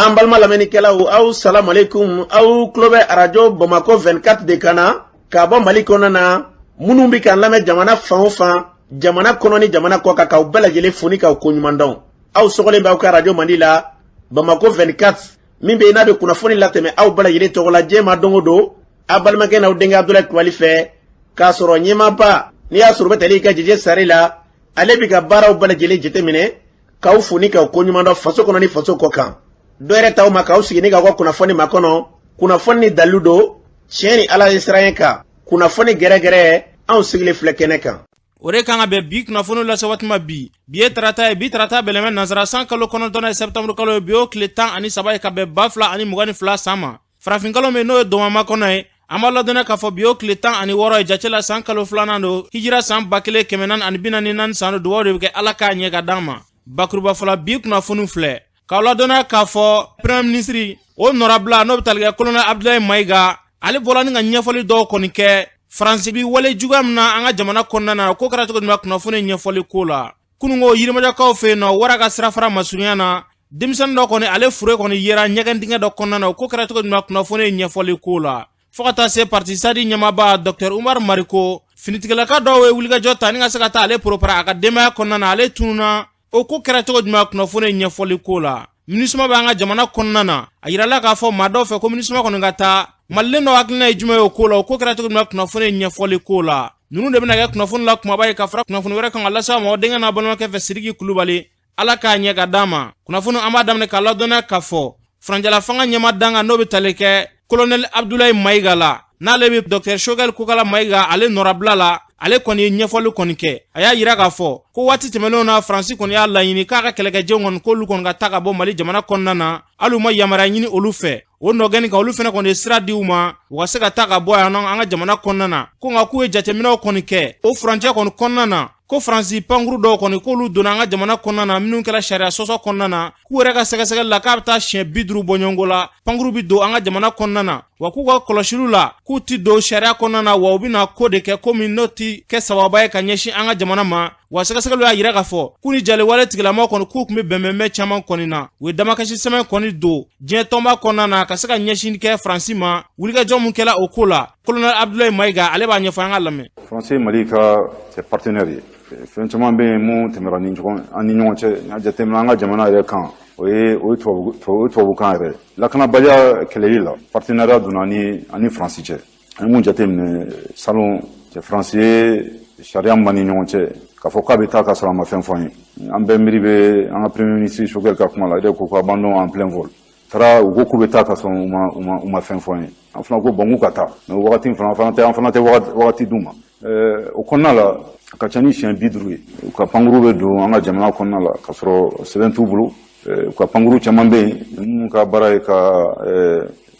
An balima lamɛnnikɛlaw, aw salamalekun. Aw tulo bɛ Arajo Bamakɔ 24 de kan na k'a bɔ Mali kɔnɔna na. Minnu bɛ k'an lamɛn jamana fan o fan, jamana kɔnɔ ni jamana kɔ kan, k'aw bɛɛ lajɛlen fo ni k'aw koɲuman dɔn. Aw sɔgɔlen bɛ aw ka arajo mandi la, Bamakɔ 24, min bɛ yen n'a bɛ kunnafoni latɛmɛ aw bɛɛ lajɛlen tɔgɔ la diɲɛ ma don o don, aw balimakɛ n'aw denkɛ Abudulayi Kulubali fɛ, k'a sɔrɔ ɲɛmaaba n'i y'a sɔrɔ bɛ tali kɛ Jɛjɛ Sari la, ale bɛ ka baaraw bɛɛ lajɛlen jateminɛ, k'aw fo ni k'aw koɲuman dɔn faso kɔnɔ ni faso kɔ kan. Dɔ yɛrɛ t'aw ma k'aw sigi ni k'aw ka kunnafoni makɔnɔ, kunnafoni ni dalilu don, tiɲɛ ni Ala ye siran kan, kunnafoni gɛrɛgɛrɛ, anw sigilen filɛ kɛnɛ kan. O de kan ka bɛn bi kunnafoni lase waati ma bi. Bi ye tarata ye. Bi tarata bɛnlen bɛ nansara san kalo 9 ye, sɛptanburu kalo ye. Bi o tile 13 ye ka bɛn 2022 san ma. Farafinkalo min n'o ye dɔnmama kɔnɔ ye, an b'a ladɔnniya k'a fɔ bi o tile 16 ye jate la, san kalo 2nan don, hijira san 1444 san don. Dugawu de bɛ kɛ, Ala k'a ɲɛ ka d'an ma. Bakuruba fɔlɔ, bi kunnafoni filɛ k'aw ladɔnniya k'a fɔ premier ministre o nɔrabila, n'o bɛ tali kɛ colonel Abdoulaye Mayiga, ale bɔra ni ka ɲɛfɔli dɔw kɔni kɛ Faransi bi wale juguya min na an ka jamana kɔnɔna na. Ko kɛra cogo jumɛn? Kunnafoni ɲɛfɔli ko la, kununko Yirimajɔkaw fɛ yen nɔ, wara ka sirafara masurunya na, denmisɛnnin dɔ kɔni, ale fure kɔni yera ɲɛgɛn dingɛ dɔ kɔnɔna na. O ko kɛra cogo jumɛn? Kunnafoni ɲɛfɔli ko la, fo ka taa se parti SADI ɲɛmaaba Dr Umar Mariko, finitigilaka dɔw ye wulikajɔ ta ni ka se ka taa ale poropara a ka denbaya kɔnɔna na, ale tununa. O ko kɛra cogo jumɛn? Kunnafoni ɲɛfɔli ko la, MINUSMA bɛ an ka jamana kɔnɔna na. A yirala k'a fɔ maa dɔw fɛ ko MINUSMA kɔni ka taa. Maliden dɔw hakilina ye jumɛn ye o ko la? O ko kɛra cogo jumɛn? Kunnafoni ɲɛfɔli ko la, ninnu de bɛna kɛ kunnafoni la kumaba ye ka fara kunnafoni wɛrɛ kan ka lase aw ma, aw denkɛ n'a balimakɛ fɛ, Sidiki Kulubali. Ala k'a ɲɛ ka d'an ma. Kunnafoni, an b'a daminɛ k'a ladɔnniya k'a fɔ furancɛla fanga ɲɛma danga, n'o bɛ tali kɛ colonel Abdoulaye Mayiga la, n'ale bɛ Dr Choguel Kokala Mayiga, ale nɔrabila la, ale kɔni ye ɲɛfɔli kɔni kɛ. A y'a yira k'a fɔ ko waati tɛmɛnenw na, Faransi kɔni y'a laɲini k'a ka kɛlɛkɛjɛw kɔni, k'olu kɔni ka taa ka bɔ Mali jamana kɔnɔna na, hali u ma yamaruya ɲini olu fɛ. O nɔgɛni kan, olu fana kɔni ye sira di u ma, u ka se ka taa ka bɔ yan nɔ an ka jamana kɔnɔna na. Ko nka k'u ye jateminɛw kɔni kɛ o furancɛ kɔni kɔnɔna na, ko Faransi pankuru dɔw kɔni, k'olu donna an ka jamana kɔnɔna na, minnu kɛra sariya sɔsɔ kɔnɔna na. K'u yɛrɛ ka sɛgɛsɛgɛli la, k'a bɛ taa siɲɛ 50 bɔɲɔgɔnko la pankuru bɛ don an ka jamana kɔnɔna na, wa k'u ka kɔlɔsiliw la, k'u ti don sariya kɔnɔna na, wa u bɛna ko de kɛ ko min n'o ti kɛ sababa ye ka ɲɛsin an ka jamana ma. Wa sɛgɛsɛgɛliw y'a yira k'a fɔ k'u ni jaliwale tigilamaw kɔni, k'u tun bɛ bɛnbɛnbɛn caman kɔni na. U ye damakasi sɛbɛn kɔni don diɲɛ tɔnba kɔnɔna na ka se ka ɲɛsin kɛ Faransi ma. Wulikajɔ mun kɛla o ko la, colonel Abdoulaye Mayiga, ale b'a ɲɛfɔ, an ka lamɛn. Faransi ye Mali ka partenaire ye. Fɛn caman bɛ yen mun tɛmɛra ni ɲɔgɔn an ni ɲɔgɔn cɛ. N'a jateminɛ an ka jamana yɛrɛ kan, o ye tubabukan yɛrɛ lakanabaliya kɛlɛli la, partenariat donna ni ani Faransi cɛ. An ye mun jateminɛ salon cɛ, Faransi ye sariya min b'an ni ɲɔgɔn cɛ, k'a fɔ k'a bɛ taa ka sɔrɔ a ma fɛn fɔ an ye, an bɛɛ miiri bɛ an ka premier ministre Choguel ka kuma la. E de ko abandon en plein vol. Taara, u ko k'u bɛ taa ka sɔrɔ u ma fɛn fɔ an ye. An fana ko bon, k'u ka taa, mais wagati fana tɛ, an fana tɛ wagati d'u ma. O kɔnɔna la, a ka ca ni siɲɛ 50 ye u ka pankuru bɛ don an ka jamana kɔnɔna la ka sɔrɔ sɛbɛn t'u bolo. U ka pankuru caman bɛ yen minnu ka baara ye ka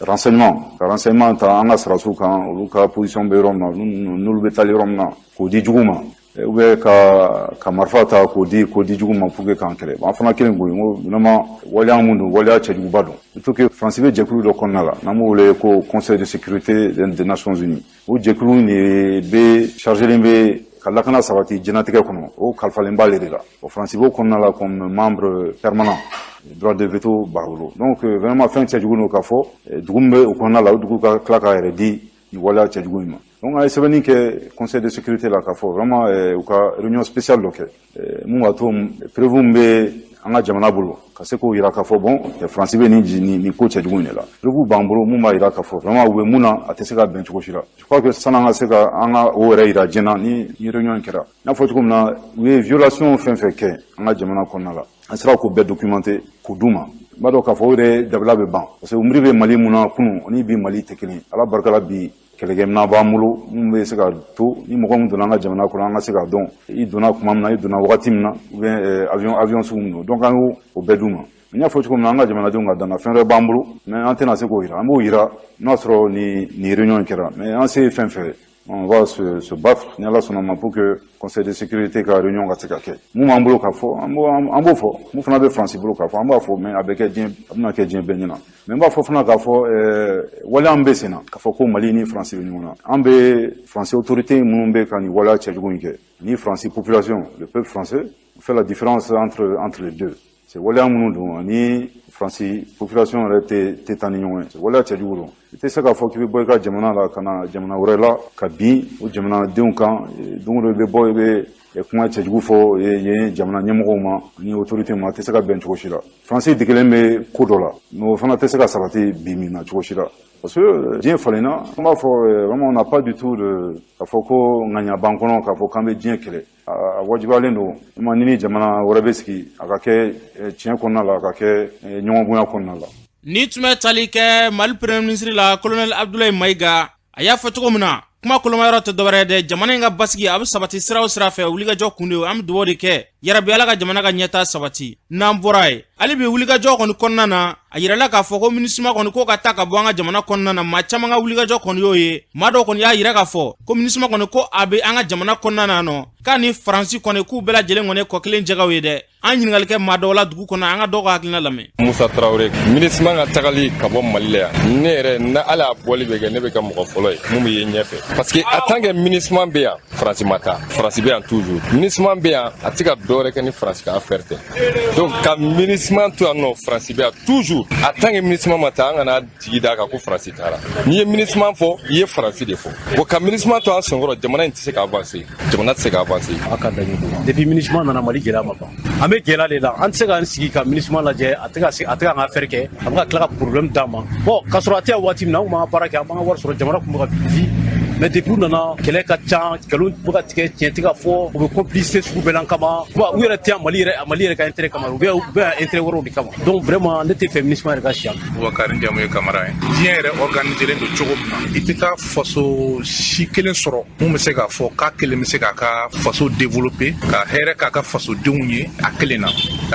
renseignement, ka renseignement ta an ka sɔrɔdasiw kan, olu ka position bɛ yɔrɔ min na, n'olu bɛ taali yɔrɔ min na, k'o di jugu ma, ou bien ka marifa ta k'o di jugu ma pour que k'an kɛlɛ. An fana kelen ko n ko vraiment, waleya mun don, waleya cɛjuguba don, surtout que Faransi bɛ jɛkulu dɔ kɔnɔna la n'an b'o wele ko Conseil de sécurité des Nations Unies. O jɛkulu de bɛ chargé bɛ ka lakana sabati diɲɛlatigɛ kɔnɔ, o kalifalen b'ale de la. O Faransi b'o kɔnɔna la comme membre permanent, droit de veto b'a bolo. Donc vraiment, fɛn cɛjugu don k'a fɔ dugu min bɛ o kɔnɔna la, o dugu ka tila k'a yɛrɛ di nin waleya cɛjugu in ma. Donc an ye sɛbɛnni kɛ Conseil de sécurité la k'a fɔ vraiment u ka réunion spéciale dɔ kɛ mun b'a to preuve min bɛ an ka jamana bolo ka se k'o yira k'a fɔ bon, Faransi bɛ nin ko cɛjugu in de la. Preuve b'an bolo mun b'a yira k'a fɔ vraiment u bɛ mun na, a tɛ se ka bɛn cogo si la. Je crois que san'an ka se ka an ka o yɛrɛ yira diɲɛ na ni réunion in kɛra, n y'a fɔ cogo min na, u ye violation fɛn fɛn kɛ an ka jamana kɔnɔna la, an sera k'o bɛɛ documenter k'o d'u ma. N b'a dɔn k'a fɔ o yɛrɛ dabila bɛ ban, parce que u miiri bɛ Mali mun na kunun ni bi, Mali tɛ kelen ye. Ala barika la, bi kɛlɛkɛminɛn b'an bolo mun bɛ se ka to ni mɔgɔ min donna an ka jamana kɔnɔ, an ka se k'a dɔn i donna tuma min na, i donna wagati min na, ou bien avion sugu min don. Donc an y'o o bɛɛ d'u ma. N y'a fɔ cogo min na, an ka jamanadenw ka danna fɛn wɛrɛ b'an bolo, mais an tɛna se k'o yira. An b'o yira n'a sɔrɔ ni réunion in kɛra. Mais an se ye fɛn fɛn, on va se battre ni Ala sɔnna ma pour que Conseil de sécurité ka réunion ka se ka kɛ. Mun b'an bolo k'a fɔ, an b'o fɔ. Mun fana bɛ Faransi bolo k'a fɔ, an b'a fɔ, mais a bɛ kɛ diɲɛ, a bɛna kɛ diɲɛ bɛɛ ɲɛna. Mais n b'a fɔ fana k'a fɔ waleya min bɛ sen na k'a fɔ ko Mali ni Faransi bɛ ɲɔgɔn na, an bɛ Faransi autorité minnu bɛ ka nin waleya cɛjugu in kɛ ni Faransi population, le peuple français, on fait la différence entre les deux. C'est waleya minnu don ani Faransi population yɛrɛ tɛ taa ni ɲɔgɔn ye. Waleya cɛjugu don. I tɛ se k'a fɔ k'i bɛ bɔ i ka jamana la ka na jamana wɛrɛ la ka bin o jamanadenw kan. Don o don i bɛ bɔ, i bɛ kuma cɛjugu fɔ yen jamana ɲɛmɔgɔw ma ani autorité ma, a tɛ se ka bɛn cogo si la. Faransi degelen bɛ ko dɔ la, mais o fana tɛ se ka sabati bi min na cogo si la. Parce que diɲɛ falenna, an b'a fɔ vraiment on n'a pas du tout de k'a fɔ ko ŋaniya b'an kɔnɔ k'a fɔ k'an bɛ diɲɛ kɛlɛ. A wajibiyalen don ma ni jamana wɛrɛ bɛ sigi, a ka kɛ tiɲɛ kɔnɔna la, a ka kɛ ɲɔgɔn bonya kɔnɔna la. Ni tun bɛ tali kɛ Mali Premier ministre la, Colonel Abdoulaye Maïga, a y'a fɔ cogo min na, kuma kolomayɔrɔ tɛ dɔwɛrɛ ye dɛ, jamana in ka basigi a bɛ sabati sira o sira fɛ, wulikajɔ kun de an bɛ dugawu de kɛ yarabi Ala ka jamana ka ɲɛta sabati. N'an bɔra yen, hali bi wulikajɔ kɔni kɔnɔna na, a yirala k'a fɔ ko MINUSMA kɔni ko ka taa ka bɔ an ka jamana kɔnɔna na. Maa caman ka wulikajɔ kɔni y'o ye. Maa dɔw kɔni y'a yira k'a fɔ ko MINUSMA kɔni ko a bɛ an ka jamana kɔnɔna na nɔ, k'a ni Faransi kɔni k'u bɛɛ lajɛlen kɔni kɔ kelen jɛgɛw ye dɛ. An ɲininkali kɛ maa dɔw la dugu kɔnɔ, an ka dɔw ka hakilina lamɛn. Musa Tarawele, MINUSMA ka tagali ka bɔ Mali la yan, ne yɛrɛ na ala a bɔli bɛ kɛ, ne bɛ kɛ mɔgɔ fɔlɔ ye mun bɛ ye ɲɛfɛ, parce que en tant que MINUSMA bɛ yan, Faransi ma taa, Faransi bɛ yan toujours. MINUSMA bɛ yan, a tɛ ka dɔwɛrɛ kɛ ni Faransi ka affaire tɛ. Donc ka MINUSMA to yan nɔ, Faransi bɛ yan toujours. En tant que MINUSMA ma taa, an kana jigi d'a kan ko Faransi taara. N'i ye MINUSMA fɔ, i ye Faransi de fɔ. Bon, ka MINUSMA to an senkɔrɔ, jamana in tɛ se ka avancer, jamana tɛ se ka avancer. A ka daɲɛ don. Depuis MINUSMA nana, Mali gɛlɛya ma ban. An bɛ gɛlɛya de la. An tɛ se k'an sigi ka MINUSMA lajɛ, a tɛ ka se, a tɛ k'an ka affaire kɛ, a bɛ ka tila ka problème d'an ma. Bon, k'a sɔrɔ a tɛ yan waati min na, an tun b'an ka baara kɛ, an b'an ka wari sɔrɔ, jamana tun bɛ ka vi. Mais depuis u nana, kɛlɛ ka ca, nkalon bɛ ka tigɛ, tiɲɛ tɛ ka fɔ, u bɛ complicité sugu bɛɛ la kama. U yɛrɛ tɛ yan Mali yɛrɛ ka intérêt kama, u bɛ yan intérêt wɛrɛw de kama. Donc vraiment, ne tɛ fɛ MINUSMA yɛrɛ ka si yan. Bubakari jamu ye Kamara ye. Diɲɛ yɛrɛ organiselen don cogo min na, i tɛ taa faso si kelen sɔrɔ mun bɛ se k'a fɔ k'a kelen bɛ se k'a ka faso développer, ka hɛrɛ k'a ka fasodenw ye a kelen na.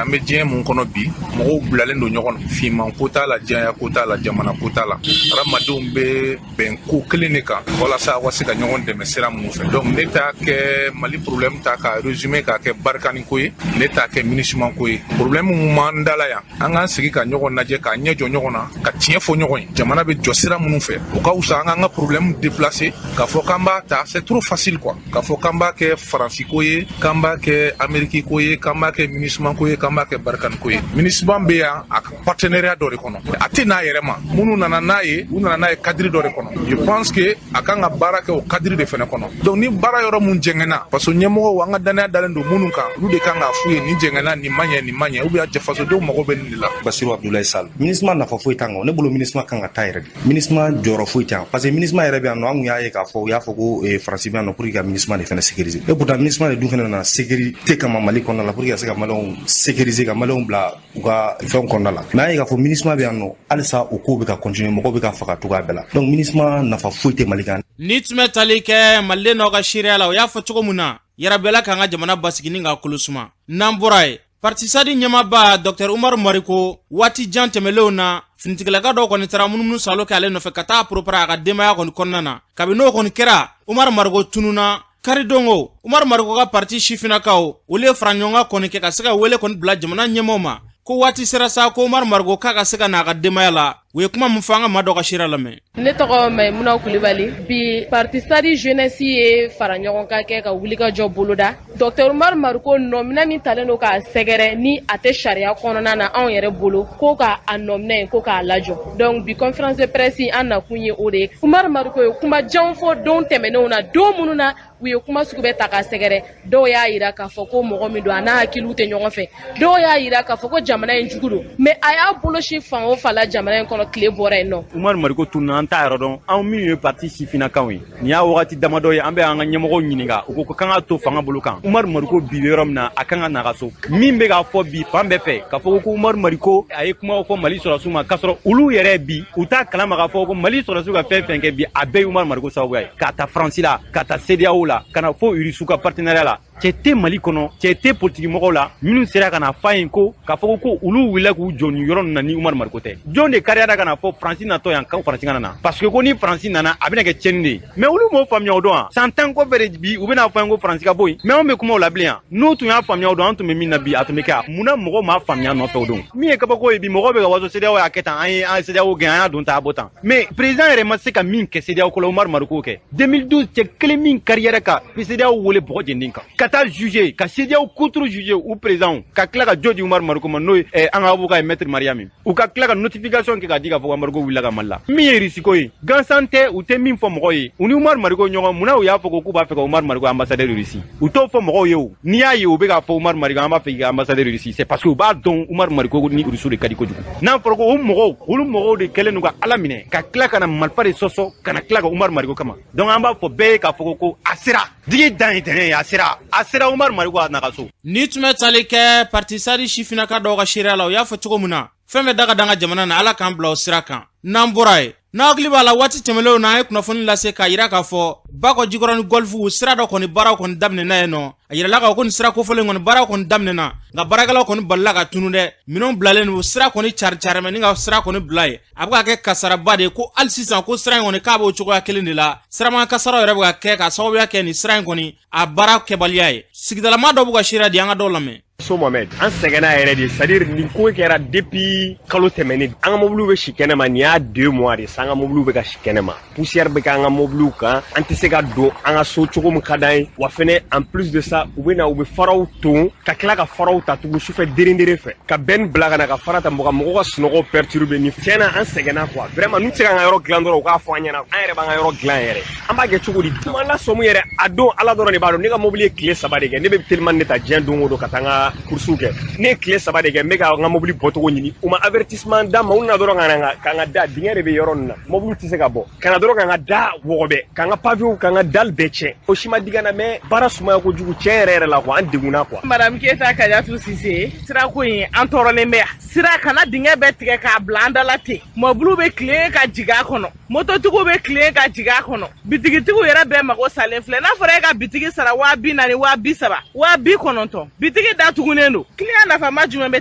An bɛ diɲɛ mun kɔnɔ bi, mɔgɔw bilalen don ɲɔgɔn na, finman ko t'a la, jɛya ko t'a la, jamana ko t'a la, hadamadenw bɛ bɛn ko kelen de kan walasa aw ka se ka ɲɔgɔn dɛmɛ sira mun fɛ. Donc ne t'a kɛ Mali problème ta k'a résumer k'a kɛ Barkhane ko ye, ne t'a kɛ MINUSMA ko ye. Problème mun b'an da la yan, an k'an sigi ka ɲɔgɔn lajɛ, k'a ɲɛ jɔ ɲɔgɔn na, ka tiɲɛ fɔ ɲɔgɔn ye, jamana bɛ jɔ sira minnu fɛ, o ka wusa an k'an ka problème déplacer k'a fɔ k'an b'a ta. C'est trop facile quoi, k'a fɔ k'an b'a kɛ Faransi ko ye, k'an b'a kɛ Amérique ko ye, k'an b'a kɛ MINUSMA ko ye, k'an b'a kɛ Barkhane ko ye. MINUSMA bɛ yan a ka partenariat dɔ de kɔnɔ, a tɛ n'a yɛrɛ ma. Minnu nana n'a ye, u nana n'a ye cadre dɔ de kɔnɔ. Je pense que a kan ka baara kɛ o cadre de fɛnɛ kɔnɔ. Donc ni baara yɔrɔ mun jɛngɛnna, faso ɲɛmɔgɔw, an ka danaya dalen don minnu kan, olu de kan k'a f'u ye nin jɛngɛnna, nin ma ɲɛ, nin ma ɲɛ, ou bien fasodenw mago bɛ nin de la. Basiru Abdoulaye Sall, MINUSMA nafa foyi t'an kan. Ne bolo, MINUSMA kan ka taa yɛrɛ de. MINUSMA jɔyɔrɔ foyi tɛ yan, parce que MINUSMA yɛrɛ bɛ yan nɔ, an kun y'a ye k'a fɔ u y'a fɔ ko Faransi bɛ yan nɔ pour que ka MINUSMA de fɛnɛ sécuriser. Et pourtant MINUSMA de dun fɛnɛ nana sécurité kama Mali kɔnɔna la, pour que ka se ka Maliyɛnw sécuriser, ka Maliyɛnw bila u ka fɛnw kɔnɔna la. Mais an ye k'a fɔ MINUSMA bɛ yan nɔ, halisa o kow bɛ ka continuer, mɔgɔw bɛ ka faga cogoya bɛɛ la. Donc MINUSMA nafa foyi tɛ Mali kan. Ni tun bɛ tali kɛ Maliden n'aw ka seereya la, o y'a fɔ cogo min na, yarabɛla k'an ka jamana basigi ni k'a kolo suma. N'an bɔra yen, parti SADI ɲɛmaaba Dr Umaru Mariko, waati jan tɛmɛlenw na, finitigilaka dɔw kɔni taara munumunu salo kɛ ale nɔfɛ ka taa poropara a ka denbaya kɔni kɔnɔna na. Kabini n'o kɔni kɛra, Umaru Mariko tununa. Karidongo, Umaru Mariko ka parti sifinnakaw, olu ye fara ɲɔgɔn kan kɔni kɛ ka se ka wele kɔni bila jamana ɲɛmɔgɔw ma ko waati sera sa ko Umaru Mariko k'a ka se ka n'a ka denbaya la. U ye kuma min fɔ, an ka maa dɔ ka seereya lamɛn. Ne tɔgɔ Maimuna Kulibali. Bi, parti SADI jeunesse ye fara ɲɔgɔn kan kɛ ka wulikajɔ boloda Dr Umaru Mariko nɔminɛ min talen don k'a sɛgɛrɛ ni a tɛ sariya kɔnɔna na, anw yɛrɛ bolo ko k'a nɔminɛ, ko k'a lajɔ. Donc bi conférence de presse, an nakun ye o de ye. Umaru Mariko ye kuma janw fɔ don tɛmɛnenw na, don minnu na u ye kuma sugu bɛɛ ta k'a sɛgɛrɛ. Dɔw y'a yira k'a fɔ ko mɔgɔ min don, a n'a hakiliw tɛ ɲɔgɔn fɛ. Dɔw y'a yira k'a fɔ ko jamana in jugu don. Mais a y'a bolo si fan o fan la jamana in kɔnɔ, tile bɔra yen nɔ. Umaru Mariko tununa, an t'a yɔrɔ dɔn. Anw minnu ye parti sifinnakaw ye, nin y'a wagati damadɔ ye, an bɛ an ka ɲɛmɔgɔw ɲininka, u ko k'an ka to fanga bolo kan. Umaru Mariko bi bɛ yɔrɔ min na, a kan ka na ka so. Min bɛ k'a fɔ bi fan bɛɛ fɛ k'a fɔ ko Umaru Mariko a ye kumaw fɔ Mali sɔrɔsiw ma, k'a sɔrɔ olu yɛrɛ bi u t'a kalama k'a fɔ ko Mali sɔrɔsiw ka fɛn fɛn kɛ bi, a bɛɛ ye Umaru Mariko sababuya ye, k'a ta Faransi la, ka taa CEDEAO la, ka na fo Irisiw ka partenariat la. Cɛ tɛ Mali kɔnɔ, cɛ tɛ politiki mɔgɔw la minnu sera ka na f'a ye ko k'a fɔ ko olu wulila k'u jɔ nin yɔrɔ ninnu na ni Umaru Mariko tɛ. Jɔn de kariyara ka na fɔ Faransi natɔ yan ko Faransi kana na, parce que ko ni Faransi nana, a bɛna kɛ tiɲɛni de ye? Mais olu m'o faamuya o don wa? San 10 kɔfɛ de bi u bɛna fɔ an ye ko Faransi ka bɔ yen. Mais anw bɛ kuma o la bilen yan. N'u tun y'a faamuya o don, an tun bɛ min na bi, a tun bɛ kɛ. Munna mɔgɔw m'a faamuya nɔfɛ o don? Min ye kabako ye bi, mɔgɔw bɛ ka waso CEDEAO y'a kɛ tan, an ye an CEDEAO gɛn, an y'a don tan, a bɔ tan. Mais président yɛrɛ ma se ka min kɛ CEDEAO ko la, Umaru Mariko kɛ 2012. Cɛ kelen min kariyara ka CEDEAO wele bɔgɔ jeni kan ka Ka taa juger, ka CEDEAO kunturu juger, u président ka tila ka jo di Umaru Mariko ma, n'o ye an ka avocat ye, maître Mariam. U ka tila ka notification kɛ k'a di k'a fɔ ko embargo wulila ka Mali la. Min ye Russie ko ye, gansan tɛ, u tɛ min fɔ mɔgɔw ye. U ni Umaru Mariko ɲɔgɔn, munna u y'a fɔ ko k'u b'a fɛ ka Umaru Mariko ambassadeur Russie? U t'o fɔ mɔgɔw ye. O n'i y'a ye u bɛ k'a fɔ Umaru Mariko, an b'a fɛ k'i ka ambassadeur Russie, c'est parce que u b'a dɔn Umaru Mariko ni Russe de ka di kojugu. N'a fɔra ko o mɔgɔw, olu mɔgɔw de kɛlen don ka Ala minɛ ka tila ka na marifa de sɔsɔ ka na tila ka Umaru Mariko kama. Donc an b'a fɔ bɛɛ ye k'a fɔ ko a sera digi dan ye tɛnɛ ye, a sera, a sera, Umaru Mariko a na ka so. Ni tun bɛ tali kɛ parti SADI sifinnaka dɔw ka seereya la, u y'a fɔ cogo min na, fɛn bɛɛ da ka dan ka jamana na, Ala k'an bila o sira kan. N'an bɔra yen, n'a hakili b'a la, waati tɛmɛnlenw na, an ye kunnafoni lase k'a yira k'a fɔ Bakɔ Jikɔrɔni gɔlifu sira dɔ kɔni baaraw kɔni daminɛna yen nɔ. A yirala k'a ko nin sira kofɔlen kɔni baaraw kɔni daminɛna, nka baarakɛlaw kɔni balila ka tunu dɛ. Minɛnw bilalen don, sira kɔni cari carimɛ ni ka sira kɔni bila yen, a bɛ ka kɛ kasaraba de ye, ko hali sisan ko sira in kɔni k'a b'o cogoya kelen de la. Siraman kasaraw yɛrɛ bɛ ka kɛ ka sababuya kɛ nin sira in kɔni a baara kɛbaliya ye. Sigidalama dɔw b'u ka seereya di, an ka dɔw lamɛn. So Mohamed, an sɛgɛnna yɛrɛ de, c'est à dire nin ko kɛra depuis kalo tɛmɛnen. An ka mobiliw bɛ si kɛnɛma, nin y'a 2 mois de sa, an ka mobiliw bɛ ka si kɛnɛma, poussière bɛ kɛ an ka mobiliw kan, an tɛ se ka don an ka so cogo min ka d'an ye. Wa fɛnɛ, en plus de ça, u bɛ na, u bɛ faraw ton ka tila ka faraw ta tugun sufɛ derendere fɛ, ka bɛn bila ka na ka fara ta, mɔgɔ mɔgɔw ka sunɔgɔ perturber. Nin tiɲɛ na, an sɛgɛnna quoi, vraiment. N'u tɛ se k'an ka yɔrɔ dilan dɔrɔn, u k'a fɔ an ɲɛna, an yɛrɛ b'an ka yɔrɔ dilan yɛrɛ. An b'a kɛ cogo di? An lasɔmu yɛrɛ, a don Ala dɔrɔn de b'a dɔn. Ne ka mobili ye tile 3 de kɛ, ne bɛ telimani de ta diɲɛ don o don ka taa n ka courses kɛ. Ne ye tile 3 de kɛ, n bɛ ka n ka mobili bɔcogo ɲini. U ma avertissement d'an ma, u nana dɔrɔn ka na k'an ka da dingɛ de bɛ yɔrɔ nin na, mobili tɛ se ka bɔ, ka na dɔrɔn k'an ka da wɔgɔbɛ, k'an ka pavéw, k'an ka dalle bɛɛ tiɲɛ. O si ma digi an na, mais baara sumaya kojugu, tiɲɛ yɛrɛ yɛrɛ la quoi, an degunna quoi. Madame Keyita Kajatu Sise, sirako in, an tɔɔrɔlen bɛ yan. Sira kana dingɛ bɛɛ tigɛ k'a bila an da la ten, mɔbiliw bɛ tilen ka jigin a kɔnɔ, mototigiw bɛ tilen ka jigin a kɔnɔ, bitigitigiw yɛrɛ bɛɛ mago salen filɛ. N'a fɔra e ka bitigi sara 40 000, 30 000, 90 000, bitigi datugunen don, client nafama jumɛn bɛ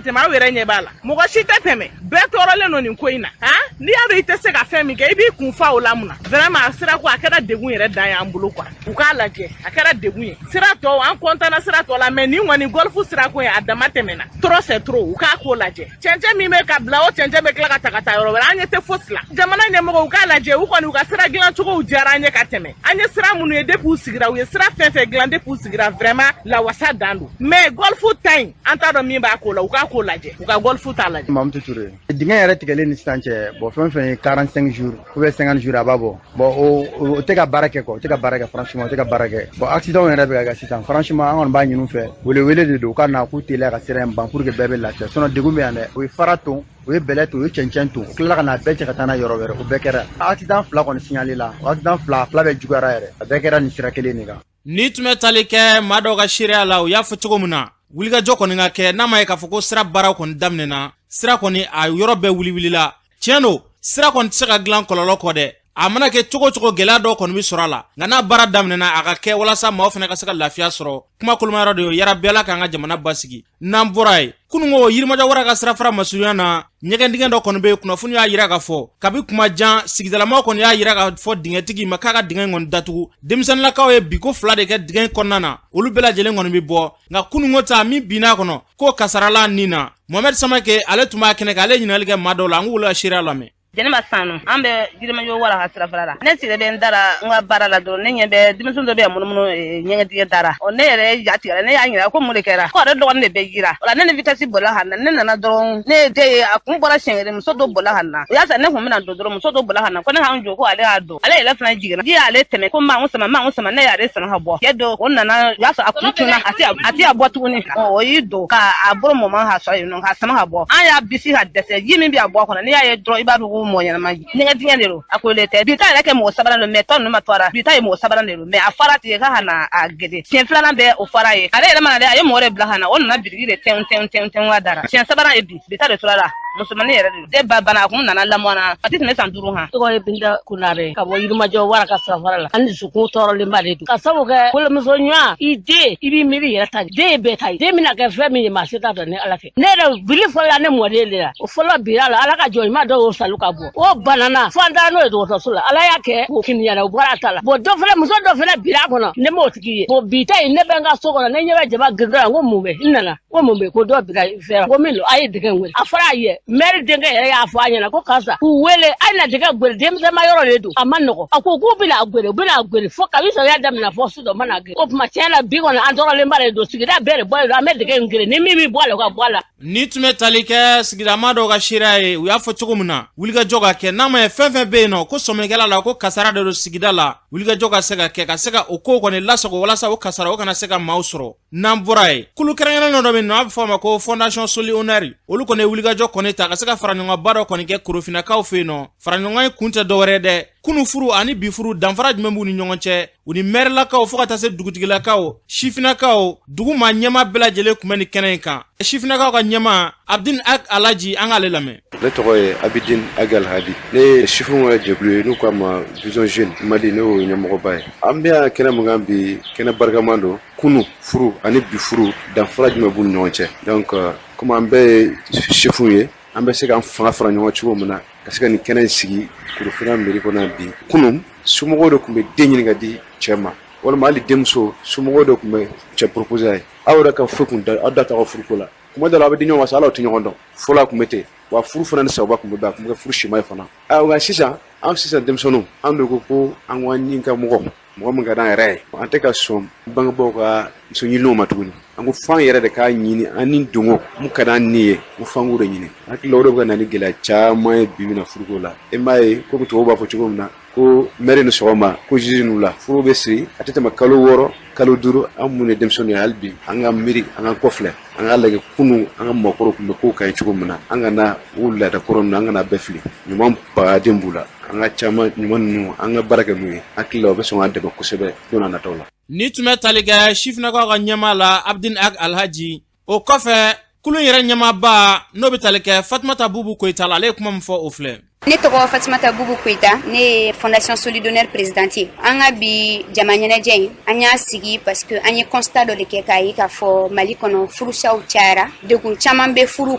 tɛmɛ? Aw yɛrɛ ɲɛ b'a la, mɔgɔ si tɛ tɛmɛ, bɛɛ tɔɔrɔlen don nin ko in na. Han, n'i y'a dɔn i tɛ se ka fɛn min kɛ, i b'i kun fa o la mun na? Vraiment, a sira ko a kɛra degun yɛrɛ dan y'an bolo quoi. U k'a lajɛ, a kɛra degun ye. Sira tɔw, an kɔntanna sira tɔ la, mais nin kɔni golf sira ko in, a dama tɛmɛna, trop c'est trop. U k'a ko lajɛ. Cɛncɛn min bɛ ka bila, o cɛncɛn bɛ tila ka ta ka taa yɔrɔ wɛrɛ, an ɲɛ tɛ fosi la. Jamana ɲɛmɔgɔw, u k'a lajɛ. U kɔni, u ka sira dilan cogow diyara an ye ka tɛmɛ. An ye sira minnu ye depuis u sigira, u ye sira fɛn fɛn dilan depuis u sigira, vraiment lawasa dan don. Mais golf ta in, an t'a dɔn min b'a ko la. U k'a ko lajɛ, u ka golf ta lajɛ. Mamutu Ture, dingɛ yɛrɛ tigɛlen ni sisan cɛ, bon, fɛn fɛn ye 45 jours ou bien 50 jours, a b'a bɔ. Bon, o tɛ ka baara kɛ quoi, o tɛ ka baara kɛ, franchement, o tɛ ka baara kɛ. Bon, accident yɛrɛ bɛ ka kɛ sisan. Franchement, an kɔni b'a ɲini u fɛ, wele de don, u ka na k'u teliya ka sira in ban pour que bɛɛ bɛ lafiya. Sinon degun bɛ yan dɛ. U ye fara ton, u ye bɛlɛ ton, u ye cɛncɛn ton, u tilala ka na bɛɛ cɛ ka taa n'a yɔrɔ wɛrɛ. O bɛɛ kɛra accident fila kɔni signalé la, o accident fila fila bɛɛ juguyara yɛrɛ, a bɛɛ kɛra nin sira kelen de kan. Ni tun bɛ tali kɛ maa dɔw ka seereya la, u y'a fɔ cogo min na, wulikajɔ kɔni ka kɛ n'a ma ye k'a fɔ ko sira baaraw kɔni daminɛna, sira kɔni a yɔrɔ bɛɛ wuli-wulila. Tiɲɛ don, sira kɔni tɛ se ka dilan kɔlɔlɔ kɔ dɛ. A mana kɛ cogo cogo, gɛlɛya dɔw kɔni bɛ sɔrɔ a la, nka n'a baara daminɛna, a ka kɛ walasa maaw fana ka se ka lafiya sɔrɔ. Kuma kolomayɔrɔ de ye, yarabi Ala k'an ka jamana basigi. N'an bɔra yen, kununko Yirimajɔ Wara ka sirafara masurunya na, ɲɛgɛn dingɛ dɔ kɔni bɛ yen. Kunnafoni y'a yira k'a fɔ kabi kuma jan, sigidalamaw kɔni y'a yira k'a fɔ dingɛtigi ma k'a ka dingɛ kɔni datugu. Denmisɛnninlakaw ye biko 2 de kɛ dingɛ kɔnɔna na, olu bɛɛ lajɛlen kɔni bɛ bɔ, nka kununko ta min binna kɔnɔ, k'o kasarala nin na. Mohamɛd Samake, ale tun b'a kɛnɛ kan, ale ɲininkali kɛ maa dɔw la, an k'olu ka seereya lamɛn. Jɛnɛba Sanu, an bɛ Yirimajɔ Wara ka sirafara la. Ne sigilen bɛ n da la n ka baara la dɔrɔn, ne ɲɛ bɛ denmisɛnnin dɔ bɛ yan munumunu ɲɛgɛn dingɛ da la. Ɔ, ne yɛrɛ ja tigɛra, ne y'a ɲininka ko mun de kɛra, ko ale dɔgɔnin de bɛ jira o la. Ne ni vitesse bolila ka na, ne nana dɔrɔn, ne ye den ye, a kun bɔra siɲɛ kelen, muso dɔ bolila ka na. O y'a sɔrɔ ne kun bɛna don dɔrɔn, muso dɔ bolila ka na ko ne k'an jɔ, ko ale y'a don, ale yɛrɛ fana jiginna, ji y'ale tɛmɛ, ko n sama, n sama, ne y'ale sama ka bɔ. Cɛ dɔ o nana, o y'a sɔrɔ a kun tunna, a tɛ a bɔ tuguni. Ɔ, o y'i don ka a bolo mɔmɔ ka sɔrɔ yen nɔ ka sama ka bɔ. An y'a bisi ka dɛsɛ, ji min bɛ a bɔ a kɔnɔ, n'i y'a ye dɔrɔn, i b'a dɔn ko mɔgɔ ɲɛnama ɲɛgɛn dingɛ de don, a kolen tɛ. Bi ta yɛrɛ kɛ mɔgɔ sabanan don, mais tɔ ninnu ma to a la. Bi ta ye mɔgɔ sabanan de don, mais a fara tigɛ k'a ka na a gede. Siɲɛ filanan bɛɛ o fara ye, ale yɛrɛ mana dɛ, a ye mɔgɔ de bila ka na, o nana biriki de tɛn tɛn tɛn tɛn ka dara. Siɲɛ sabanan ye bi, bi ta de tora la, musomannin yɛrɛ de don, den ba bana, a kun nana lamɔ na, a tɛ tɛmɛ san 5 kan. Tɔgɔ ye Binta Konare, ka bɔ Yirimajɔ Wara ka sirafara la. An dusukun tɔɔrɔlenba de don ka sabu kɛ wolomuso ɲuman, i den, i b'i miiri yɛrɛ ta, den ye bɛɛ ta ye, den bɛna kɛ fɛn min ye, maa si t'a dɔn ni Ala tɛ. Ne yɛrɛ bili fɔlɔ la, ne mɔden de la, o fɔlɔ bira la, Ala ka jɔn ɲuman dɔw y'o salu ka bɔ, o banana fo an taara n'o ye dɔgɔtɔrɔso la, Ala y'a kɛ k'o kiniyara, o bɔra a ta la. Bon, dɔ fɛnɛ, muso dɔ fɛnɛ bira a kɔnɔ, ne m'o tigi ye. Bon, bi ta in, ne bɛ n ka so kɔnɔ, ne ɲɛ bɛ jaba girintɔ la, n ko mun bɛ, n nana ko mun bɛ, ko dɔ bira fɛn, ko min don, a ye dingɛ in wele, a fɔra a ye. Mɛri denkɛ yɛrɛ y'a fɔ a ɲɛna ko karisa k'u wele a ye na dingɛ gwere denmisɛnma yɔrɔ de don a ma nɔgɔ a ko k'u bɛna a gwere u bɛna a gwere fo kabi samiya daminɛ fo sisan u ma na gwere o tuma tiɲɛ na bi kɔni an tɔɔrɔlenba de don sigida bɛɛ de bɔlen don an bɛ dingɛ in gwere ni min bɛ bɔ a la o ka bɔ a la. Ni tun bɛ tali kɛ sigidama dɔw ka seereya ye u y'a fɔ cogo min na wulikajɔ ka kɛ n'a ma ye fɛn fɛn bɛ yen nɔ ko sɔminikɛla la ko kasara de don sigida la wulikajɔ ka se ka kɛ ka se ka o kow kɔni lasago walasa o kasara o kana se ka maaw sɔrɔ n'an bɔra yen kulu kɛrɛnkɛrɛnnen dɔ bɛ yen nɔ a bɛ fɔ a ma ko fondation Solihonneur olu kɔni ye wulikajɔ kɔni ta ka se ka faraɲɔgɔnba dɔ kɔni kɛ korofinakaw fɛ yen nɔ faraɲɔgɔn in kun tɛ dɔwɛrɛ dɛ kunu furu ani bi furu danfara jumɛn b'u ni ɲɔgɔn cɛ u ni mɛrilakaw fo ka taa se dugutigilakaw sifinakaw dugu maa ɲɛmaa bɛɛ lajɛlen tun bɛ nin kɛnɛ in kan sifinakaw ka ɲɛmaa abdin ag alaji an k'ale lamɛn ne tɔgɔ ye abidin ag alhadi ne ye sifinw ka jɛkulu ye n'u k'a ma vision jeune mali ne y'o ɲɛmɔgɔba ye an bɛ yan kɛnɛ min kan bi kɛnɛ barikama don kunu furu ani bi furu danfara jumɛn b'u ni ɲɔgɔn cɛ donc komi an bɛɛ ye sifinw ye an bɛ se k'an fanga fara ɲɔgɔn cogo min na ka se ka nin kɛnɛ in sigi korofina mairie kɔnɔ bi kunun somɔgɔw de tun bɛ den ɲini ka di cɛ ma walima hali denmuso somɔgɔw de tun bɛ cɛ proposer a ye aw yɛrɛ ka foyi kun aw da t'aw ka furuko la kuma dɔ la aw bɛ di ɲɔgɔn ma sa hali aw tɛ ɲɔgɔn dɔn fɔlɔ a tun bɛ ten wa furu fana ni sababa tun bɛ bɛn a tun bɛ kɛ furu sima ye fana nka sisan an sisan denmisɛnninw an de ko ko an ko an ɲin ka mɔgɔ mɔgɔ min ka d'an yɛrɛ ye an tɛ ka sɔn bangebaaw ka muso ɲininw ma tuguni an ko f'an yɛrɛ de k'a ɲini an ni dongo mun ka d'an ni ye ko f'an k'o de ɲini hakili la o de bɛ ka na ni gɛlɛya caman ye bi bi na furuko la e m'a ye komi tubabuw b'a fɔ cogo min na ko mɛri ni sɔgɔma ko juge ni wula furu bɛ siri a tɛ tɛmɛ kalo 6 kalo 5 an mun ye denmisɛnninw ye hali bi an ka miiri an ka kɔfilɛ an k'a lajɛ kunun an ka maakɔrɔw tun bɛ kow kan ye cogo min na an kana o laada kɔrɔ ninnu an kana bɛɛ fili ɲuman baden b'u la an ka caman ɲuman ninnu an ka baara kɛ n'u ye hakili la o bɛ sɔn k'an dɛmɛ kosɛbɛ don n'a nataw la. Ni tun bɛ tali kɛ sifinnakaw ka ɲɛmaa la Abdin Ag Alhaji o kɔfɛ kulu yɛrɛ ɲɛmaaba n'o bɛ tali kɛ Fatumata Bubu Koyita la ale ye kuma min fɔ o filɛ. Ne tɔgɔ Fatumata Bubu Koyita ne ye Fondation Solid'honneur présidente ye. An ka bi jama ɲɛnajɛ in an y'a sigi parce que an ye constat dɔ de kɛ k'a ye k'a fɔ Mali kɔnɔ furusaw cayara degun caman bɛ furu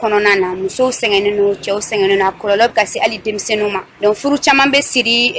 kɔnɔna na musow sɛgɛnnen don cɛw sɛgɛnnen don a kɔlɔlɔ bɛ ka se hali denmisɛnninw ma donc furu caman bɛ siri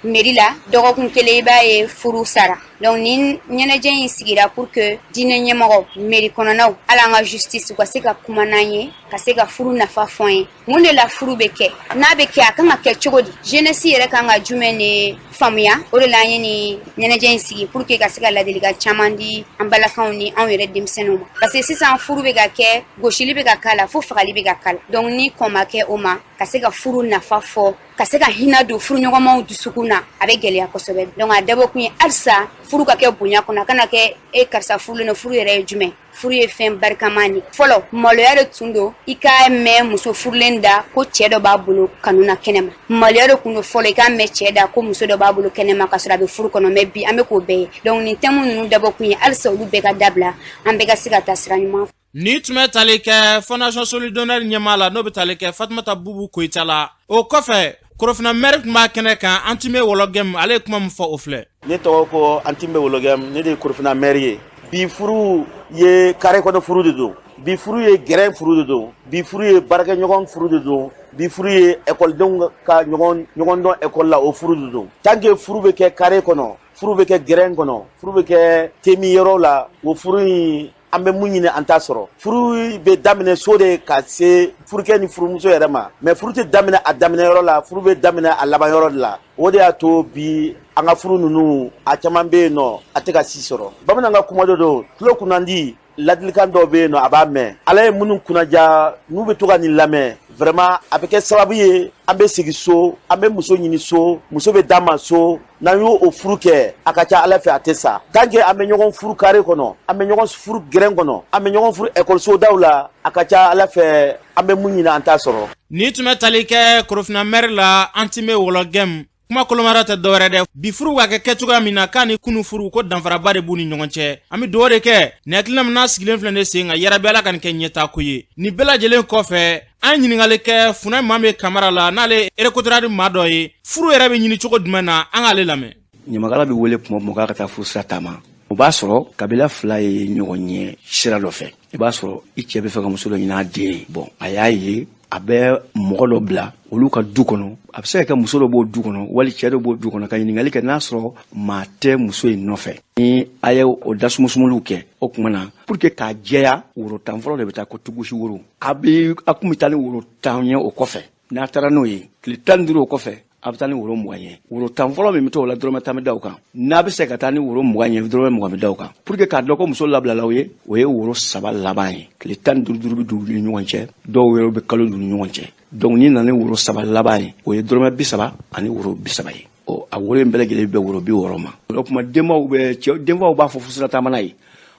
mairie la dɔgɔkun kelen i b'a ye furu sara. Donc nin ɲɛnajɛ in sigira pour que diinɛ ɲɛmɔgɔw mairie kɔnɔnaw hali an ka justice u ka se ka kuma n'an ye ka se ka furu nafa fɔ an ye mun de la furu bɛ kɛ n'a bɛ kɛ a kan ka kɛ cogo di jeunesse yɛrɛ kan ka jumɛn de faamuya o de la an ye nin ɲɛnajɛ in sigi pour que ka se ka ladilikan caman di an balakaw ni anw yɛrɛ denmisɛnninw ma parce que sisan furu bɛ ka kɛ gosili bɛ ka k'a la fo fagali bɛ ka k'a la donc ni kɔn ma kɛ o ma ka se ka furu nafa fɔ ka se ka hinɛ don furuɲɔgɔnmaw dusukun na a bɛ gɛlɛya kosɛbɛ donc a dabɔkun ye halisa furu ka kɛ bonya kɔnɔ a kana kɛ e karisa furulen don furu yɛrɛ ye jumɛn furu ye fɛn barikama de fɔlɔ maloya de tun don i k'a mɛn muso furulen da ko cɛ dɔ b'a bolo kanu na kɛnɛma maloya de tun don fɔlɔ i k'a mɛn cɛ da ko muso dɔ b'a bolo kɛnɛma ka sɔrɔ a bɛ furu kɔnɔ mais bi an bɛ k'o bɛɛ ye donc nin thème ninnu dabɔkun ye halisa olu bɛɛ ka dabila an bɛɛ ka se ka taa sira ɲuman fɛ. Ni tun bɛ tali kɛ Fondation Solid'honneur ɲɛmaa la n'o bɛ tali kɛ Fatumata Bubu Koyita la o kɔfɛ Korofina mɛri tun b'a kɛnɛ kan Antimbe Wɔlɔgɛm ale ye kuma min fɔ o filɛ. Ne tɔgɔ ko Antimbe Wɔlɔgɛm ne de ye Korofina mɛri ye bi furu ye carré kɔnɔ furu de don bi furu ye gɛrɛn furu de don bi furu ye baarakɛɲɔgɔn furu de don bi furu ye ekɔlidenw ka ɲɔgɔn dɔn ekɔli la o furu de don tant que furu bɛ kɛ carré kɔnɔ furu bɛ kɛ gɛrɛn kɔnɔ furu bɛ kɛ temi yɔrɔ la o furu in an bɛ mun ɲini an t'a sɔrɔ furu bɛ daminɛ so de ka se furukɛ ni furumuso yɛrɛ ma mais furu tɛ daminɛ a daminɛ yɔrɔ la furu bɛ daminɛ a laban yɔrɔ de la o de y'a to bi an ka furu ninnu a caman bɛ yen nɔ a tɛ ka si sɔrɔ bamanan ka kuma dɔ don tulo kunnandi ladilikan dɔw bɛ yen nɔ a b'a mɛn ala ye minnu kunnaja n'u bɛ to ka nin lamɛn vraiment a bɛ kɛ sababu ye an bɛ segin so an bɛ muso ɲini so muso bɛ d'an ma so n'an y'o o furu kɛ a ka ca ala fɛ a tɛ sa tant que an bɛ ɲɔgɔn furu carré kɔnɔ an bɛ ɲɔgɔn furu gɛrɛn kɔnɔ an bɛ ɲɔgɔn furu ekɔliso daw la a ka ca ala fɛ an bɛ mun ɲini an t'a sɔrɔ. Ni tun bɛ tali kɛ Korofina mɛri la Antimbe Wɔlɔgɛm kuma kolomara tɛ dɔwɛrɛ dɛ bi furu ka kɛ kɛcogoya min na k'a ni kunu furu ko danfaraba de b'u ni ɲɔgɔn cɛ an bɛ dugawu de kɛ nin hakilina min n'a sigilen filɛ ne sen kan yarabi ala ka nin kɛ ɲɛtaako ye nin bɛɛ lajɛlen kɔfɛ an ye ɲininkali kɛ Funɛ Mame Kamara la n'ale Recotrade maa dɔ ye furu yɛrɛ bɛ ɲini cogo jumɛn na an k'ale lamɛn. Ɲamakala bɛ wele tuma o tuma k'a ka taa furu sira taama o b'a sɔrɔ kabila fila ye ɲɔgɔn ye sira dɔ fɛ i b'a sɔrɔ i cɛ bɛ fɛ ka muso dɔ ɲini a den ye bon a y'a ye A bɛ mɔgɔ dɔ bila olu ka du kɔnɔ, a bɛ se ka kɛ muso dɔ b'o du kɔnɔ wali cɛ dɔ b'o du kɔnɔ, ka ɲininkali kɛ n'a sɔrɔ maa tɛ muso in nɔfɛ. Ni a ye o dasumusumuniw kɛ, o tuma na, pour que k'a jɛya, woro 10 fɔlɔ de bɛ taa ko tugusi woro. A bɛ a kun bɛ taa ni woro 10 ye. O kɔfɛ, n'a taara n'o ye, tile 15 o kɔfɛ, a bɛ taa ni woro 20 ye. Woro 10 fɔlɔ min bɛ to o la, dɔrɔmɛ 10 bɛ da o kan. N'a bɛ se ka taa ni woro 20 ye, dɔrɔmɛ 20 bɛ da o kan. Pour que k'a dɔn ko muso labilala o ye, o ye woro 3 laban ye. Tile 15 duuru bɛ don u ni ɲɔgɔn cɛ, dɔw yɛrɛ bɛ kalo don u ni ɲɔgɔn cɛ. Donc n'i nana ni woro 3 laban ye, o ye dɔrɔmɛ 30 ani woro 30 ye. Ɔ, a woro in bɛɛ lajɛlen bɛ woro 60 ma. O tuma, denbaw bɛ cɛ, denbaw b'a fɔ furusira taamana ye.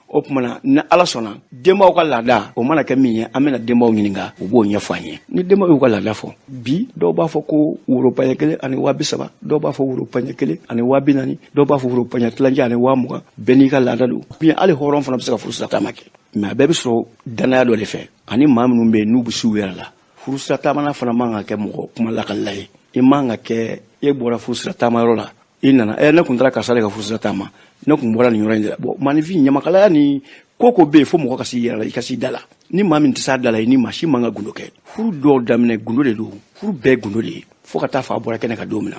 O tuma na, ni Ala sɔnna, denbaw ka laada o mana kɛ min ye, an bɛna denbaw ɲininka, u b'o ɲɛfɔ an ye. Ni denbaw y'u ka laada fɔ bi, dɔw b'a fɔ ko woro paɲɛ 1 ani 30 000, dɔw b'a fɔ woro paɲɛ 1 ani 40 000, dɔw b'a fɔ woro paɲɛ tilancɛ ani 20 000. Bɛɛ n'i ka laada don. Bien, hali hɔrɔn fana bɛ se ka furusira taama kɛ, mais a bɛɛ bɛ sɔrɔ danaya dɔ de fɛ ani maa minnu bɛ yen n'u bɛ s'u yɛrɛ la. Furusira taamana fana man ka kɛ mɔgɔ kuma lakalila ye. I man ka kɛ e bɔra furusira taamayɔrɔ la, i nana ne kun taara karisa de ka furusira taama, ne kun bɔra nin yɔrɔ in de la. Bon, maaninfin ɲamakalaya ni ko ko bɛ yen, fo mɔgɔ ka s'i yɛrɛ la, i ka s'i da la. Ni maa min tɛ s'a da la, i ni maa si man ka gundo kɛ. Furu dɔw daminɛ gundo de don, furu bɛɛ gundo de ye fo ka taa fa bɔra kɛnɛ kan don min na.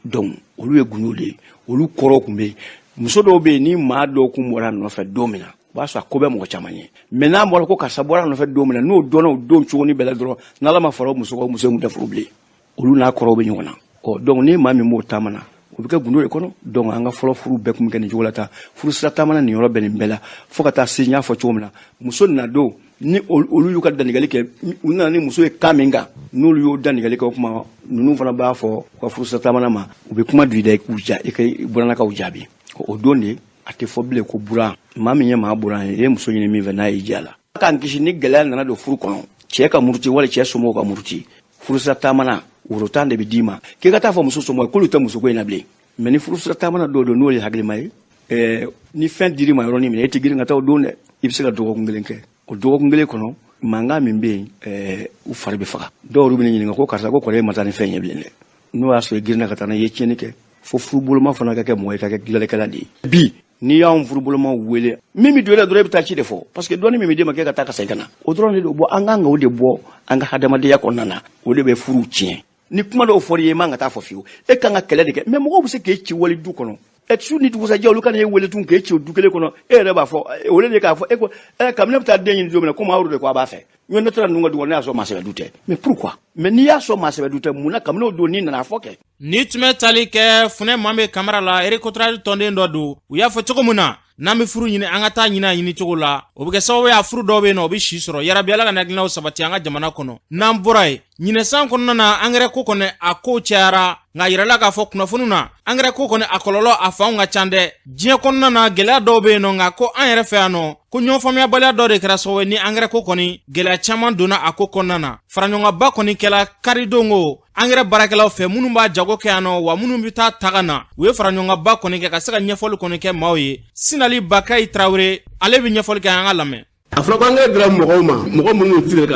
Donc olu ye gundo de ye, olu kɔrɔ kun bɛ yen. Muso dɔw bɛ yen, ni maa dɔw kun bɔra a nɔfɛ don min na, o b'a sɔrɔ a ko bɛ mɔgɔ caman ye. Mais n'a bɔra ko karisa bɔra a nɔfɛ don min na, n'o dɔnna o don cogo ni bɛɛ la dɔrɔn, n'Ala ma fara o muso kan, o muso in kun tɛ furu bilen, olu n'a kɔrɔw bɛ ɲɔgɔn na. Ɔ, donc ni maa min b'o taama na, o bɛ kɛ gundo de kɔnɔ. Donc an ka fɔlɔ furu bɛɛ kun bɛ kɛ nin cogo la tan. Furu sira taamana nin yɔrɔ bɛ nin bɛɛ la, fo ka taa se n y'a fɔ cogo min na, muso nana don ni olu y'u ka dantigɛli kɛ, u nana ni muso ye kan min kan, n'olu y'o dantigɛli kɛ, o tuma ninnu fana b'a fɔ u ka furu sira taamana ma, u bɛ kuma don i da, i k'u ja, i ka burannakaw jaabi. O don de a tɛ fɔ bilen ko buran. Maa min ye maa buran ye, i ye muso ɲini min fɛ, n'a y'i diya la, k'an kisi ni gɛlɛya nana don furu kɔnɔ, cɛ ka muruti wali cɛ somɔgɔw ka muruti, furusira taamana woro 10 de bɛ d'i ma k'i ka taa fɔ muso somɔgɔw ye k'olu tɛ musoko in na bilen. Mais ni furusira taamana dɔw don, n'o ye hakilima ye, ni fɛn dir'i ma yɔrɔnin min na, e tɛ girin ka taa o don dɛ. I bɛ se ka dɔgɔkun kelen kɛ. O dɔgɔkun kelen kɔnɔ, mankan min bɛ yen, u fari bɛ faga. Dɔw olu bɛ ne ɲininka ko karisa, ko kɔrɔ e ma taa ni fɛn ye bilen dɛ. N'o y'a sɔrɔ i girinna ka taa n'a ye, i ye tiɲɛni kɛ. Fo furuboloma fana ka kɛ mɔgɔ ye, ka kɛ dilanlikɛla de ye. Bi n'i y'anw furuboloma wele, min bɛ don e la dɔrɔn, e bɛ taa ci de fɔ, parce que dɔɔni min bɛ d'e ma k'e ka taa ka segin ka na, o dɔrɔn de don. Bon, an kan ka o de bɔ an ka hadamadenya kɔnɔna na, o de bɛ furu tiɲɛ. Ni kuma dɔw fɔr'i ye, i man ka taa fɔ fiyewu, e kan ka kɛlɛ de kɛ. Mais mɔgɔw bɛ se k'e ci wali du kɔnɔ, ɛ, su ni dugusajɛ, olu ka na e wele tun k'e ci o du kelen kɔnɔ. E yɛrɛ b'a fɔ o de k'a fɔ e ko ɛ, kabini ne bɛ taa den ɲini don min na, komi aw de ko a b'a fɛ, n ne taara ninnu ka du kɔnɔ, ne y'a sɔrɔ maa sɛbɛ du tɛ. Mais pourquoi? Mais n'i y'a sɔrɔ maa sɛbɛ du tɛ, mun na kabini o don n'i nana fɔ kɛ? Ni tun bɛ tali kɛ Funɛ Mame Kamara la, Recotrade tɔnden dɔ don. U y'a fɔ cogo min na, n'an bɛ furu ɲini, an ka taa ɲini a ɲini cogo la, o bɛ kɛ sababu ye a furu dɔw bɛ yen nɔ, o bɛ si sɔrɔ. Yarabi, Ala ka hakilinaw sabati an ka jamana kɔnɔ. N'an bɔra yen, ɲinɛ san kɔnɔna na, angɛrɛ ko kɔni a ko cayara, nka yirala k'a fɔ kunnafoniw na, angɛrɛ ko kɔni a kɔlɔlɔ a fanw ka ca dɛ. Diɲɛ kɔnɔna na, gɛlɛya dɔw bɛ yen nɔ, nka ko an yɛrɛ fɛ yan nɔ, ko ɲɔgɔn faamuyabaliya dɔ de kɛra sababu ye ni angɛrɛ ko kɔni gɛlɛya caman donna a ko kɔnɔna na. Faraɲɔgɔnba kɔni kɛla karidon ko angɛrɛ baarakɛlaw fɛ, minnu b'a jago kɛ yan nɔ, wa minnu bɛ taa taga na, u ye faraɲɔgɔnba kɔni kɛ ka se ka ɲɛfɔli kɔni kɛ maaw ye. Sinali Bakayi Tarawele, ale bɛ ɲɛfɔli kɛ, an ka lamɛn. A fɔra ko angɛrɛ dira mɔgɔw ma, mɔgɔ minnu tɛ ka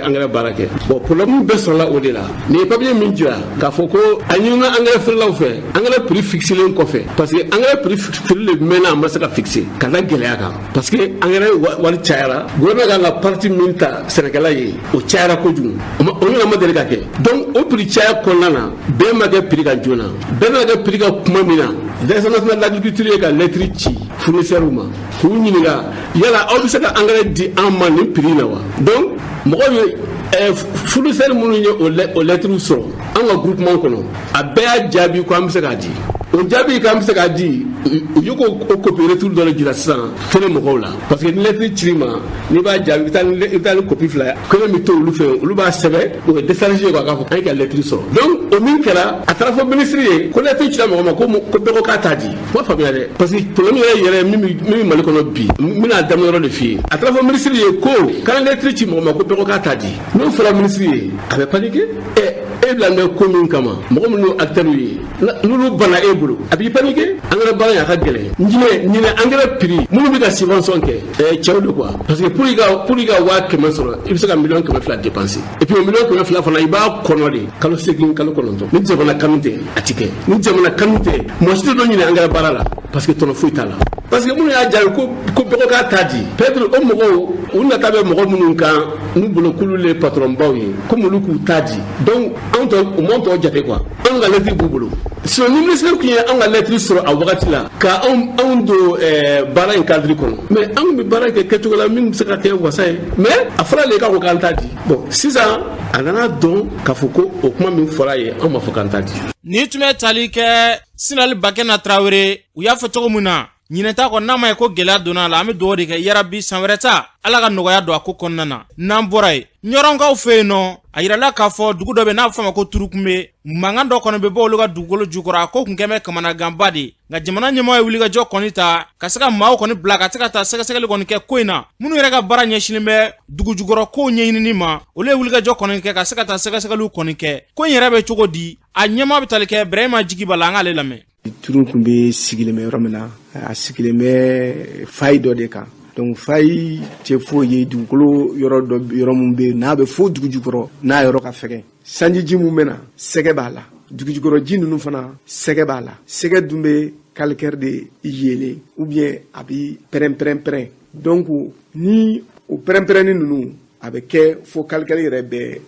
angɛrɛ baara kɛ. Bon, problème bɛɛ sɔrɔla o de la. Nin ye papier min jira k'a fɔ ko a ɲinina angɛrɛ feerelaw fɛ, angɛrɛ prix fixelen kɔfɛ, parce que angɛrɛ prix feere de mɛnna, a ma se ka fixer ka da gɛlɛya kan, parce que angɛrɛ wari cayara. Gouvernement kan ka partie min ta sɛnɛkɛla ye, o cayara kojugu, o ɲɔgɔn ma deli ka kɛ. Donc o prix caya kɔnɔna na, bɛɛ ma kɛ prix kan joona. Bɛɛ ma kɛ prix kan kuma min na, Direction nationale de l'agriculture ye ka lettre ci fournisseurs ma k'u ɲininka yala aw bɛ se ka engrais di an ma nin prix na wa. Donc mɔgɔw ye fournisseur minnu ye o lettre sɔrɔ an ka groupement kɔnɔ, a bɛɛ y'a jaabi ko an bɛ se k'a di. O jaabi k'an bɛ se k'a di, u ye ko o copie retour dɔ de jira sisan kɛnɛ mɔgɔw la, parce que ni lettre cir'i ma, n'i b'a jaabi, i bɛ taa ni copie fila ye. Kɛnɛ bɛ to olu fɛ, olu b'a sɛbɛn, o ye décharge ye quoi, k'a fɔ an ye ka lettre sɔrɔ. Donc o min kɛra, a taara fɔ ministre ye ko lettre cira mɔgɔ ma, ko bɛɛ ko k'a t'a di. Kuma faamuya dɛ, parce que problème yɛrɛ yɛrɛ min bɛ Mali kɔnɔ bi, n bɛna daminɛ yɔrɔ de f'i ye. A taara fɔ ministre ye ko k'an lettre ci mɔgɔ ma, ko bɛɛ ko k'a t'a di. N'o fɔra ministre ye, a bɛ paniquer. Ɛ, e bila bɛ ko min kama, mɔgɔ minnu ye acteurs ye, n'olu banna e bolo, a b'i paniquer. Engrais baara in, a ka gɛlɛn. Ɲinɛ engrais prix, minnu bɛ ka subvention kɛ, cɛw de quoi, parce que pour i ka 100 000 sɔrɔ, i bɛ se ka 2 miliyɔn dépenser. Et puis o 200 000 fana, i b'a kɔnɔ de kalo 8, kalo 9. Ni jamana kanu tɛ, a ti kɛ. Ni jamana kanu tɛ, mɔgɔ si tɛ dɔ ɲini engrais baara la, parce que tɔnɔ foyi t'a la. Parce que minnu y'a jaabi ko ko bɛɛ ko k'a ta di, peut-être o mɔgɔw u nata bɛ mɔgɔ minnu kan n'u bolo k'olu le patronbaw ye, komi olu k'u ta di, donc anw tɔ u m'anw tɔ jate quoi. Anw ka lɛtiri b'u bolo. Sinon ni ministère tun ye anw ka lɛtiri sɔrɔ a wagati la ka anw don baara in cadre kɔnɔ, mais anw bɛ baara kɛ kɛcogo la min bɛ se ka kɛ wasa ye. Mais a fɔra le k'a ko k'an ta di. Bon, sisan a nana dɔn k'a fɔ ko o kuma min fɔra ye, anw m'a fɔ k'an ta di. Ni tun bɛ tali kɛ Sinali Bakɛna Tarawele, u y'a fɔ cogo min na, ɲinɛta kɔni n'a ma ye ko gɛlɛya donna a la, an bɛ dugawu de kɛ yarabi san wɛrɛ ta Ala ka nɔgɔya don a ko kɔnɔna na. N'an bɔra yen, Ɲɔrɔnkaw fɛ yen nɔ, a yirala k'a fɔ dugu dɔ bɛ n'a bɛ fɔ a ma ko Turukunbe, mankan dɔ kɔni bɛ bɔ olu ka dugukolo jukɔrɔ. A ko kun kɛn bɛ kamanaganba de, nka jamana ɲɛmɔgɔ ye wulikajɔ kɔni ta ka se ka maaw kɔni bila ka se ka taa sɛgɛsɛgɛli kɔni kɛ ko in na. Minnu yɛrɛ ka baara ɲɛsinnen bɛ dugu jukɔrɔ kow ɲɛɲinini ma, olu ye wulikajɔ kɔni kɛ ka se ka taa sɛgɛsɛgɛliw kɔni kɛ. Ko in yɛrɛ bɛ cogo di? A ɲɛmaa bɛ tali kɛ Ibrahima Jigiba la, an k'ale lamɛn. Turukunbe sigilen bɛ yɔrɔ min na, a sigilen bɛ faille dɔ de kan. Donc faille tɛ foyi ye, dugukolo yɔrɔ dɔ, yɔrɔ min bɛ yen n'a bɛ fo dugu jukɔrɔ, n'a yɔrɔ ka fɛgɛn, sanjiji mun bɛ na, sɛgɛ b'a la, dugujukɔrɔ ji ninnu fana sɛgɛ b'a la. Sɛgɛ dun bɛ calcaire de yeelen ou bien a bɛ pɛrɛn pɛrɛn pɛrɛn. Donc ni o pɛrɛn pɛrɛnni ninnu a bɛ kɛ fo calcaire yɛrɛ bɛ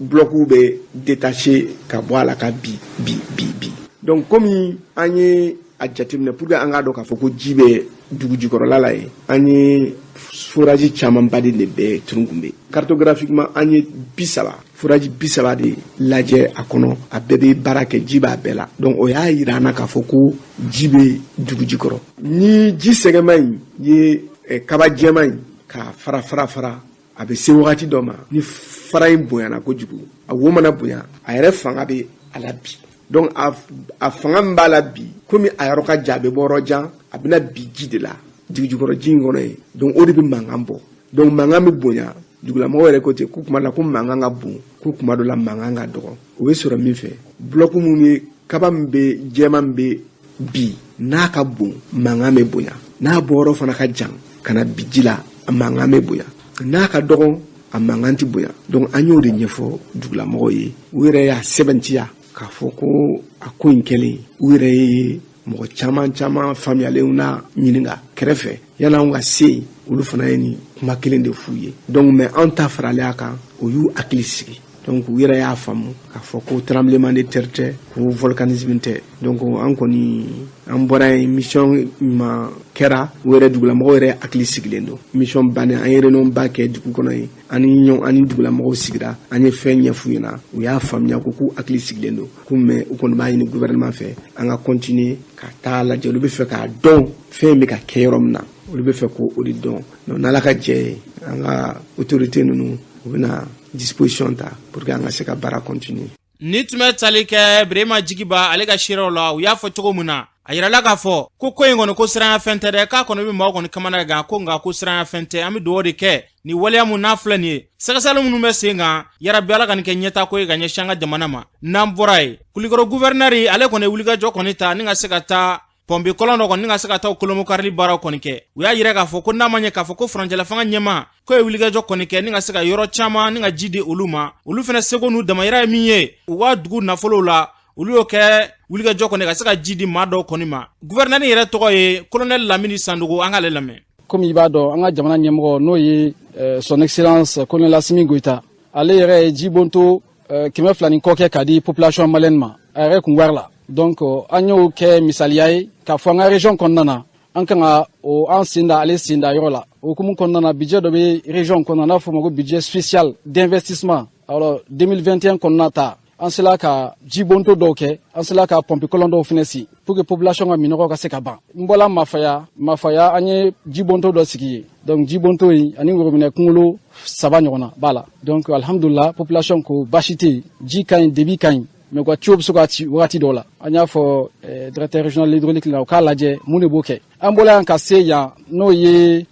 blocs bɛ détaché ka bɔ a la ka bi bi bi bi. Donc komi an ye a jateminɛ, pour que an k'a dɔn k'a fɔ ko ji bɛ dugu jukɔrɔla la yen, an ye forage camanba de bɛ Turunkunbe. Cartographiquement, an ye 30 forage 30 de lajɛ a kɔnɔ, a bɛɛ bɛ baara kɛ, ji b'a bɛɛ la. Donc o y'a yira an na k'a fɔ ko ji bɛ dugu jukɔrɔ. Ni ji sɛgɛma in ye kaba jɛman in k'a fara fara fara, a bɛ se wagati dɔ ma, ni fara in bonyana kojugu, a wo mana bonya, a yɛrɛ fanga bɛ a la bi. Donc a fanga min b'a la bi, komi a yɔrɔ ka jan, a bɛ bɔ yɔrɔ jan, a bɛna bi ji de la dugujukɔrɔ ji in kɔnɔ yen. Donc o de bɛ mankan bɔ. Donc mankan bɛ bonya. Dugulamɔgɔw yɛrɛ ko ten ko kuma la ko mankan ka bon, ko kuma dɔ la mankan ka dɔgɔ. O bɛ sɔrɔ min fɛ, bloc min bɛ kaba min bɛ jɛman min bɛ bi, n'a ka bon, mankan bɛ bonya. N'a bɔyɔrɔ fana ka jan ka na bi ji la, a mankan bɛ bonya. N'a ka dɔgɔn, a mankan tɛ bonya. Donc an y'o de ɲɛfɔ dugulamɔgɔw ye. U yɛrɛ y'a sɛbɛntiya k'a fɔ ko a ko in kɛlen, u yɛrɛ ye mɔgɔ caman caman faamuyalenw na ɲininka kɛrɛfɛ yan'anw ka se yen, olu fana ye nin kuma kelen de f'u ye. Donc mais an ta faralen a kan, o y'u hakili sigi. Donc u yɛrɛ y'a faamu k'a fɔ ko tremblement de terre tɛ, ko volcanisme tɛ. Donc an kɔni an bɔra yen, mission ma kɛra, u yɛrɛ dugulamɔgɔw yɛrɛ hakili sigilen don. Mission bannen, an ye réunion ba kɛ dugu kɔnɔ yen, ani ɲɔgɔn ani dugulamɔgɔw sigira, an ye fɛn ɲɛf'u ɲɛna, u y'a faamuya ko k'u hakili sigilen don ko mais u kɔni b'a ɲini gouvernement fɛ an ka continuer ka taa lajɛ. Olu bɛ fɛ k'a dɔn fɛn bɛ ka kɛ yɔrɔ min na, olu bɛ fɛ k'o de dɔn. Donc n'Ala ka jɛ ye, an ka autorité ninnu, u bɛna disposition ta pour que an ka se ka baara continuer. Ni tun bɛ tali kɛ Birema Jigiba ale ka seerew la, u y'a fɔ cogo min na, a yirala k'a fɔ ko ko in kɔni ko siranya fɛn tɛ dɛ, k'a kɔni bɛ maaw kɔni kamana gan ko, nka ko siranya fɛn tɛ. An bɛ dugawu de kɛ ni waleya mun n'a filɛ nin ye, sɛgɛsɛgɛli minnu bɛ sen kan, yarabi Ala ka nin kɛ ɲɛtaako ye ka ɲɛsin an ka jamana ma. N'an bɔra yen, Kulikɔrɔ guvɛrinɛri ale kɔni ye wulikajɔ kɔni ta ni ka se ka taa pɔnpe kɔlɔn dɔ kɔni ni ka se ka taa kolomokarili baaraw kɔni kɛ. U y'a yira k'a fɔ ko n'a ma ɲɛ k'a fɔ ko furancɛla fanga ɲɛmaa ko ye wulikajɔ kɔni kɛ ni ka se ka yɔrɔ caman ni ka ji di olu ma, olu fana seko n'u damayira ye min ye u ka dugu nafolow la, olu y'o kɛ wulikajɔ kɔni ka se ka ji di maa dɔw kɔni ma. Guvɛrinɛri yɛrɛ tɔgɔ ye kolonɛli Lamini Sandogo, an k'ale lamɛn. Komi i b'a dɔn, an ka jamana ɲɛmɔgɔ, n'o ye son excellence colonel Asimi Goyita, ale yɛrɛ ye jibonto 200 ni kɔ kɛ k'a di population malienne ma a yɛrɛ kun wari la. Donc an y'o kɛ misaliya ye k'a fɔ an ka région kɔnɔna na, an kan ka o an sen da ale sen da yɔrɔ la. O hukumu kɔnɔna na, budget dɔ bɛ région kɔnɔna, n'a fɔ o ma ko budget spécial d'investissement. Alors 2021 kɔnɔna ta, an sela ka jibonto dɔw kɛ, an sela ka pɔnpe kɔlɔn dɔw fɛnɛ sigi pour que population ka minɔgɔ ka se ka ban. N bɔla Mafaya, Mafaya an ye jibonto dɔ sigi yen. Donc jibonto in ani worobinɛ kunkolo 3 ɲɔgɔnna b'a la. Donc alhamdulillah, population ko baasi tɛ yen, ji ka ɲi, débit ka ɲi, mais ka tuyau bɛ se ka ci wagati dɔw la. An y'a fɔ directeur régional hydraulique la, o k'a lajɛ mun de b'o kɛ. An bɔla yan ka se yan, n'o ye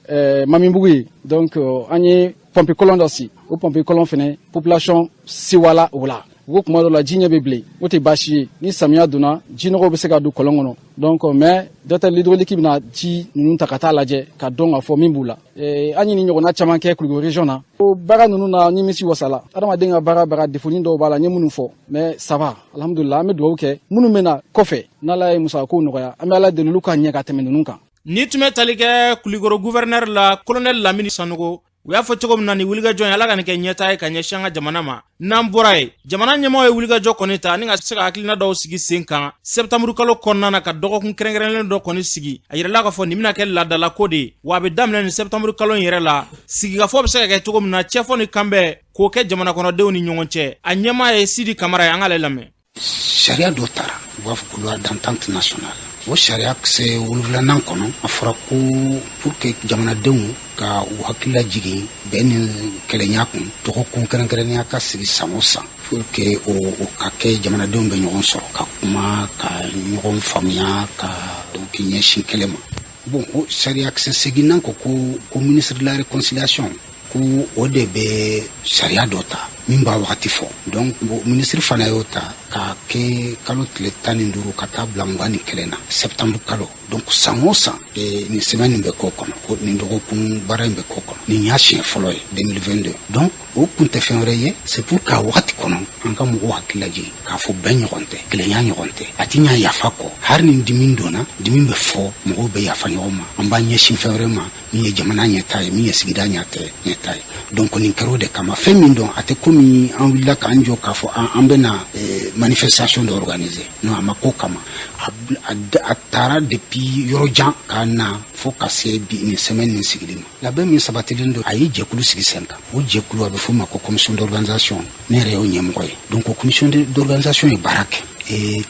Mamibugu ye. Donc an ye pɔnpe kɔlɔn dɔ sigi. O pɔnpe kɔlɔn fɛnɛ, population sewala o la. U ko kuma dɔ la ji ɲɛ bɛ bilen, o tɛ baasi ye. Ni samiya donna, jinɔgɔw bɛ se ka don kɔlɔn kɔnɔ. Donc mais directeur l'hydraulique bɛna ji ninnu ta ka taa lajɛ ka dɔn k'a fɔ min b'u la. An ye nin ɲɔgɔnna caman kɛ Kulukoro région na. O baara ninnu na, ni misi wasala, adamaden ka baara baara defoni dɔw b'a la, n ye minnu fɔ, mais ça va, alhamdulillah. An bɛ dugawu kɛ minnu bɛ na kɔfɛ, n'Ala ye musakakow nɔgɔya, an bɛ Ala deli olu ka ɲɛ ka tɛmɛ ninnu kan. Ni tun bɛ tali kɛ Kulikoro gouverneur la, colonel Lamini Sanogo, u y'a fɔ cogo min na, ni wulikajɔ in, Ala ka nin kɛ ɲɛta ye ka ɲɛsin an ka jamana ma. N'an bɔra yen, jamana ɲɛmaaw ye wulikajɔ kɔni ta ni ka se ka hakilina dɔw sigi sen kan sɛptanburu kalo kɔnɔna na, ka dɔgɔkun kɛrɛnkɛrɛnlen dɔ kɔni sigi. A yirala k'a fɔ nin bɛna kɛ laadalako de ye, wa a bɛ daminɛ nin sɛptanburu kalo in yɛrɛ la. Sigikafɔ bɛ se ka kɛ cogo min na, cɛfɔ ni kanbɛn k'o kɛ jamana kɔnɔdenw ni ɲɔgɔn cɛ. A ɲɛmaa ye Sidi Kamara ye, an k'ale lamɛn. Sariya dɔ tara, u b'a fɔ ko loi d'entente nationale. O sariya kisɛ wolonfilanan kɔnɔ, a fɔra ko pour que jamanadenw ka u hakili lajigin bɛn ni kelenya kun, dɔgɔkun kɛrɛnkɛrɛnnenya ka sigi san o san pour que o ka kɛ, jamanadenw bɛ ɲɔgɔn sɔrɔ ka kuma, ka ɲɔgɔn faamuya, ka donc ɲɛsin kɛlɛ ma. Bon, o sariya kisɛ seginnan ko ministre de la Réconciliation, ko o de bɛ sariya dɔ ta min b'a wagati fɔ. Donc minisiri fana y'o ta k'a kɛ kalo tile 15 ka taa bila 21 na, septembre kalo. Donc san o san, nin semaine nin bɛ k'o kɔnɔ, ko nin dɔgɔkun baara in bɛ k'o kɔnɔ. Nin y'a siɲɛ fɔlɔ ye 2022. Donc o kun tɛ fɛn wɛrɛ ye, c'est pour k'a wagati kɔnɔ an ka mɔgɔw hakili lajigin k'a fɔ bɛn ɲɔgɔn tɛ, kelenya ɲɔgɔn tɛ, a ti ɲa yafa kɔ. Hali ni dimi donna, dimi bɛ fɔ, mɔgɔw bɛ yafa ɲɔgɔn ma, an b'an ɲɛsin fɛn wɛrɛ ma min ye jamana ɲɛta ye, min ye sigida ɲɛta ye. Donc nin kɛra o de kama. Fɛn min don, a tɛ komi an wulila k'an jɔ k'a fɔ an bɛna manifestation dɔ organiser. Non, a ma ko kama. A taara depuis yɔrɔ jan k'a na fo ka se bi nin semaine nin sigili ma. Labɛn min sabatilen don, a ye jɛkulu sigi sen kan. O jɛkulu, a bɛ f'o ma ko commission d'organisation. Ne yɛrɛ y'o ɲɛmɔgɔ ye. Donc o commission d'organisation ye baara kɛ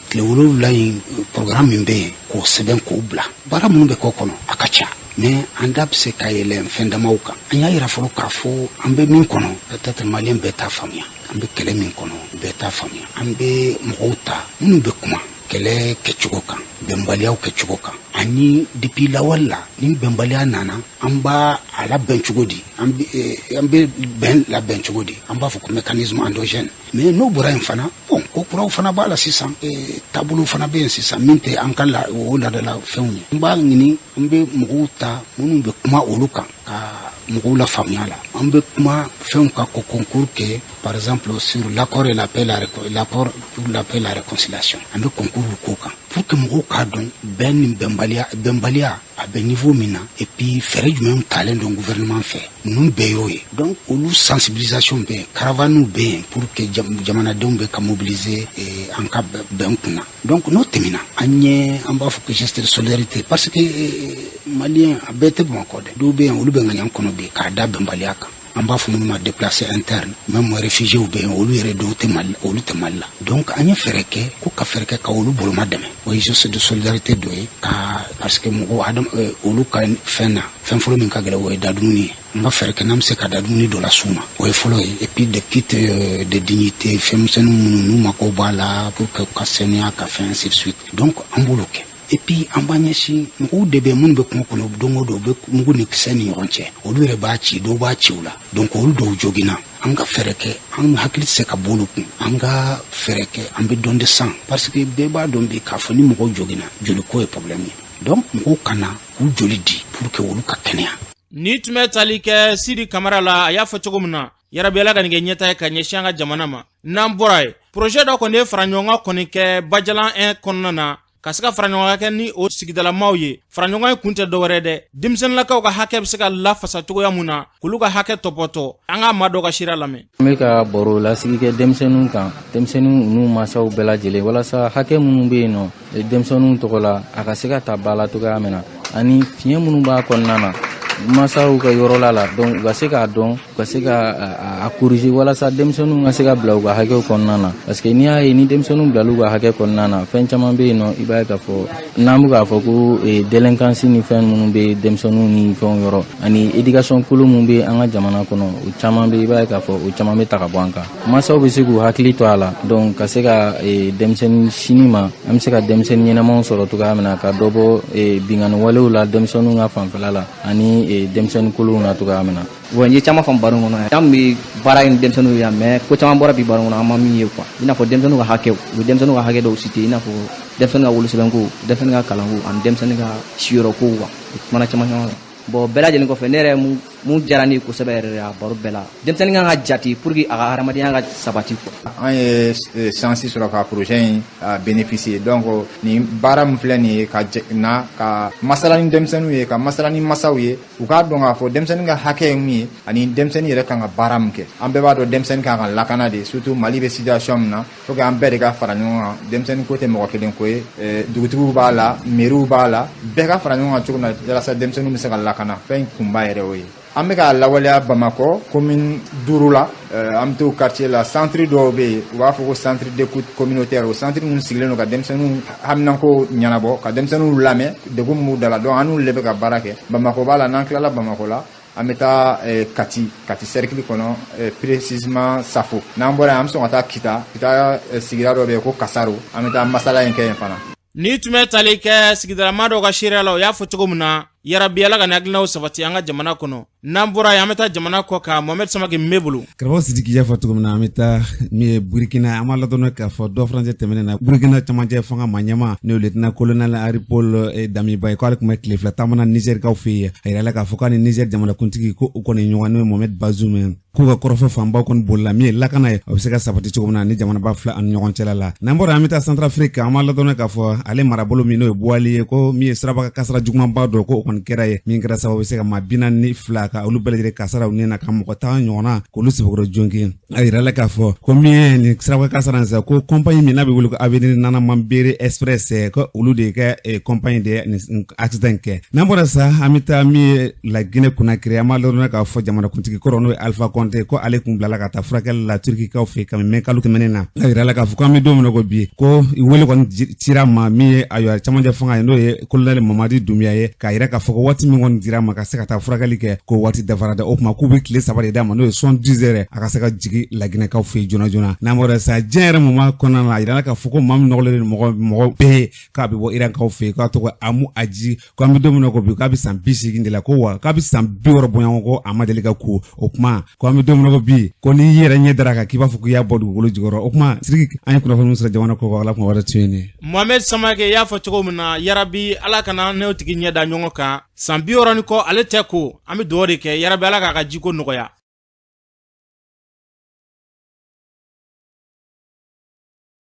tile 7 in, programme min bɛ yen, k'o sɛbɛn k'o bila. Baara minnu bɛ k'o kɔnɔ, a ka ca, mais an da bɛ se ka yɛlɛn fɛn damaw kan. An y'a yira fɔlɔ k'a fɔ an bɛ min kɔnɔ, peut-être malien bɛɛ t'a faamuya. An bɛ kɛlɛ min kɔnɔ, bɛɛ t'a faamuya. An bɛ mɔgɔw ta minnu bɛ kuma kɛlɛ kɛcogo kan, bɛnbaliyaw kɛcogo kan, ani depuis lawale la, ni bɛnbaliya nana, an b'a a labɛn cogo di, an bɛ bɛn labɛn cogo di, an b'a fɔ ko mécanisme endogène. Mais n'o bɔra yen fana, bon, ko kuraw fana b'a la sisan, taabolo fana bɛ yen sisan min tɛ an ka la o laadala fɛnw ye. An b'a ɲini, an bɛ mɔgɔw ta minnu bɛ kuma olu kan ka mɔgɔw la faamuya la. An bɛ kuma fɛnw kan ko concours kɛ, par exemple sur l'accord et la paix, l'accord pour la paix, la réconciliation. An bɛ concours k'o kan pour que mɔgɔw k'a dɔn bɛn ni bɛnbaliya, bɛnbaliya a bɛ niveau min na, et puis fɛɛrɛ jumɛnw talen don gouvernement fɛ. Ninnu bɛɛ y'o ye. Donc olu sensibilisation bɛ yen, caravane bɛ yen pour que jamanadenw bɛ ka mobiliser an ka bɛn kunna. Donc n'o tɛmɛna, an ye, an b'a fɔ ko geste de solidarité, parce que malien a bɛɛ tɛ Bamakɔ dɛ. Dɔw bɛ yen, olu bɛ ŋaniya kɔnɔ bi k'a da bɛnbaliya kan. An b'a fɔ minnu ma déplacé interne, même réfugiés bɛ yen, olu yɛrɛ dɔw tɛ Mali, olu tɛ Mali la. Donc an ye fɛɛrɛ kɛ ko ka fɛɛrɛ kɛ ka olu boloma dɛmɛ. O ye geste de solidarité dɔ ye ka, parce que mɔgɔw adam olu ka fɛn na, fɛn fɔlɔ min ka gɛlɛn, o ye dadumuni ye. An ka fɛɛrɛ kɛ n'an bɛ se ka dadumuni dɔ las'u ma, o ye fɔlɔ ye. Et puis des kits de dignité, fɛn misɛnnin minnu n'u mako b'a la pour que ka sanuya, ka fɛn, ainsi de suite. Donc an b'olu kɛ. Et puis an b'an ɲɛsin mɔgɔw de bɛ minnu bɛ kungo kɔnɔ don o don, u bɛ mugu ni kisɛ ni ɲɔgɔn cɛ, olu yɛrɛ b'a ci, dɔw b'a ci u la. Donc olu dɔw joginna, an ka fɛɛrɛ kɛ, an hakili tɛ se ka bɔ olu kun. An ka fɛɛrɛ kɛ, an bɛ don de sang, parce que bɛɛ b'a dɔn bi k'a fɔ ni mɔgɔw joginna, joliko ye problème ye. Donc mɔgɔw kana k'u joli di pour que olu ka kɛnɛya. Ni tun bɛ tali kɛ Sidi Kamara la, a y'a fɔ cogo min na, yarabi Ala ka nin kɛ ɲɛta ye ka ɲɛsin an ka jamana ma. N'an bɔra yen, projet dɔ kɔni ye fara ɲɔgɔn kan kɔni kɛ Bajalan 1 kɔnɔna na, ka se ka fara ɲɔgɔn kan kɛ ni o sigidalamaw ye. Fara ɲɔgɔn ye kun tɛ dɔwɛrɛ dɛ, denmisɛnninlakaw ka hakɛ bɛ se ka lafasa cogoya mun na, k'olu ka hakɛ tɔpɔtɔ. An k'a maa dɔ ka sira lamɛn. An bɛ ka baro lasigi kɛ denmisɛnninw kan, denmisɛnninw n'u masaw bɛɛ lajɛlen, walasa hakɛ minnu bɛ yen nɔ denmisɛnninw tɔgɔ la, a ka se ka ta ba la cogoya min na, ani fiɲɛ minnu b'a kɔnɔna na masaw ka yɔrɔ la, donc u ka se k'a dɔn, u ka se ka a corriger, walasa denmisɛnninw ka se ka bila u ka hakɛw kɔnɔna na. Parce que n'i y'a ye, ni denmisɛnninw bilala u ka hakɛ kɔnɔna na, fɛn caman bɛ yen nɔ, i b'a ye k'a fɔ n'an bɛ k'a fɔ ko délinquance ni fɛn minnu bɛ denmisɛnninw ni fɛnw yɔrɔ, ani éducation kolon min bɛ an ka jamana kɔnɔ, o caman bɛ, i b'a ye k'a fɔ o caman bɛ ta ka bɔ an kan. Masaw bɛ se k'u hakili to a la, donc ka se ka denmisɛnnin sini ma, an bɛ se ka denmisɛnnin ɲɛnamaw sɔrɔ cogoya min na, ka dɔ bɔ binkanni walew la denmisɛnninw ka fanfɛla la ani denmisɛnnin kolonw na cogoya min na. Bon, n ye caman faamu baro kɔnɔ. An bɛ baara in denmisɛnninw ye yan, mais ko caman bɔra bi baro kɔnɔ an ma min ye quoi. I n'a fɔ denmisɛnninw ka hakɛw, u bɛ denmisɛnninw ka hakɛ dɔw citer, i n'a fɔ denmisɛnnin ka wolosɛbɛnko, denmisɛnnin ka kalanko, ani denmisɛnnin ka siyɔrɔko quoi. U kumana caman caman kan. Bon, bɛɛ lajɛlen kɔfɛ, ne yɛrɛ mun Mun diyara ne ye kosɛbɛ yɛrɛ a baro bɛɛ la, denmisɛnnin kan ka jate pour que a ka hadamadenya ka sabati quoi. An ye chance sɔrɔ ka projet in bénéficier. Donc nin baara min filɛ nin ye, ka na ka masala ni denmisɛnninw ye, ka masala ni masaw ye, u k'a dɔn k'a fɔ denmisɛnnin ka hakɛ ye mun ye ani denmisɛnnin yɛrɛ kan ka baara min kɛ. An bɛɛ b'a dɔn denmisɛnnin kan ka lakana de, surtout Mali bɛ situation min na. Faut que an bɛɛ de ka fara ɲɔgɔn kan. Denmisɛnnin ko tɛ mɔgɔ kelen ko ye, dugutigiw b'a la, mairies b'a la, bɛɛ ka fara ɲɔgɔn kan cogo min na walasa denmisɛnninw bɛ se ka lakana. Fɛn kunba yɛrɛ o ye. An bɛ k'a lawaleya Bamakɔ commune 5 la. An bɛ to quartier la, centre dɔw bɛ yen, u b'a fɔ ko centre d'écoute communautaire. O centre ninnu sigilen don ka denmisɛnninw haminanko ɲɛnabɔ, ka denmisɛnninw lamɛn, degun min b'u da la. Donc an n'olu de bɛ ka baara kɛ. Bamakɔ b'a la. N'an tilala Bamakɔ la, an bɛ taa Kati cercle kɔnɔ, précisément Safo. N'an bɔra yen, an bɛ sɔn ka taa Kita. Kita sigida dɔ bɛ yen ko Kasaro, an bɛ taa masala in kɛ yen fana. Ni tun bɛ tali kɛ sigidalama dɔw ka seereya la, o y'a fɔ cogo min na, yarabi Ala ka nin hakilinaw sabati an ka jamana kɔnɔ. N'an bɔra yen, an bɛ taa jamana kɔ kan. Mohamed Samake min bɛ bolo. Karamɔgɔ Sidiki y'a fɔ cogo min na, an bɛ taa min ye Burukina. An b'a ladɔnna k'a fɔ dɔ furancɛ tɛmɛnen na, Burukina camancɛ fanga ma ɲɛma, n'o ye lieutenant colonel Henri Paul Damiba ye, k'ale tun bɛ tile 2 taama na Nizɛrikaw fɛ yen. A yirala k'a fɔ k'a ni Nizɛri jamanakuntigi ko u kɔni ɲɔgɔn, n'o ye Mohamed Bazoum ye, k'u ka kɔrɔfɔ fanbaw kɔni bolila min ye lakana ye, o bɛ se ka sabati cogo min na ni jamanaba fila ani ɲɔgɔn cɛla la. N'an bɔra, an bɛ taa Centrafrique. An b'a ladɔnna k'a fɔ ale marabolo min n'o ye Buwali ye, ko min ye siraba kasara jugumanba dɔ, ko o kɔni kɛra ye min kɛra sababu bɛ se ka maa 42 ka olu bɛɛ lajɛlen kasaraw ni na, ka mɔgɔ 10 ɲɔgɔnna k'olu sɛbɛkɔrɔ jonkin. A yirala k'a fɔ ko min ye nin siraba kasara in sa, ko compagnie min n'a bɛ wele ko Avenir Nana Mambere Express, ko olu de kɛ compagnie de ye nin accident in kɛ. N'an bɔra sa, an bɛ taa min ye La Guinée Conakry. An b'a ladɔnna k'a fɔ jamanakuntigi kɔrɔ, n'o ye Alpha Condé, ko ale kun bilala ka taa furakɛli la Turkikaw fɛ kabini mɛ kalo tɛmɛnen na. A yirala k'a fɔ k'an bɛ don min na ko bi, ko wele kɔni cira ma min ye ayiwa camancɛ fanga ye, n'o ye colonel Mamadi Doumbouya ye, k'a yira k'a fɔ ko waati min kɔni dira ma ka se ka taa furakɛli kɛ, ko waati dafara dɛ. O tuma k'u bɛ tile 3 de d'a ma, n'o ye 70 heures, a ka se ka jigin Laginɛkaw fɛ yen joona joona. N'an bɔra sa, diɲɛ yɛrɛ muma kɔnɔna na, a yirala k'a fɔ ko maa min nɔgɔlen don mɔgɔ mɔgɔ bɛɛ ye, k'a bɛ bɔ Irankaw fɛ yen, k'a tɔgɔ Amu Aji, ko an bɛ don min na ko bi, k'a bɛ san 80 de la, ko wa k'a bɛ san 60 bɔɲɔgɔn ko a ma deli ka ko. O kuma ko an bɛ don min na ko bi, ko n'i yɛrɛ ɲɛ dara kan, k'i b'a fɔ k'i y'a bɔ dugukolo jukɔrɔ. O kuma Sidiki, an ye kunnafoni sɔrɔ jamana kɔ kan, Ala kuma wɛrɛ tun ye nin ye. Mohamed Samake y'a fɔ cogo min na, yarabi Ala kana n'o tigi ɲɛ da ɲɔgɔn kan. San 60 ni kɔ ale tɛ ko, an bɛ dugawu de kɛ, yarabi Ala k'a ka jiko nɔgɔya.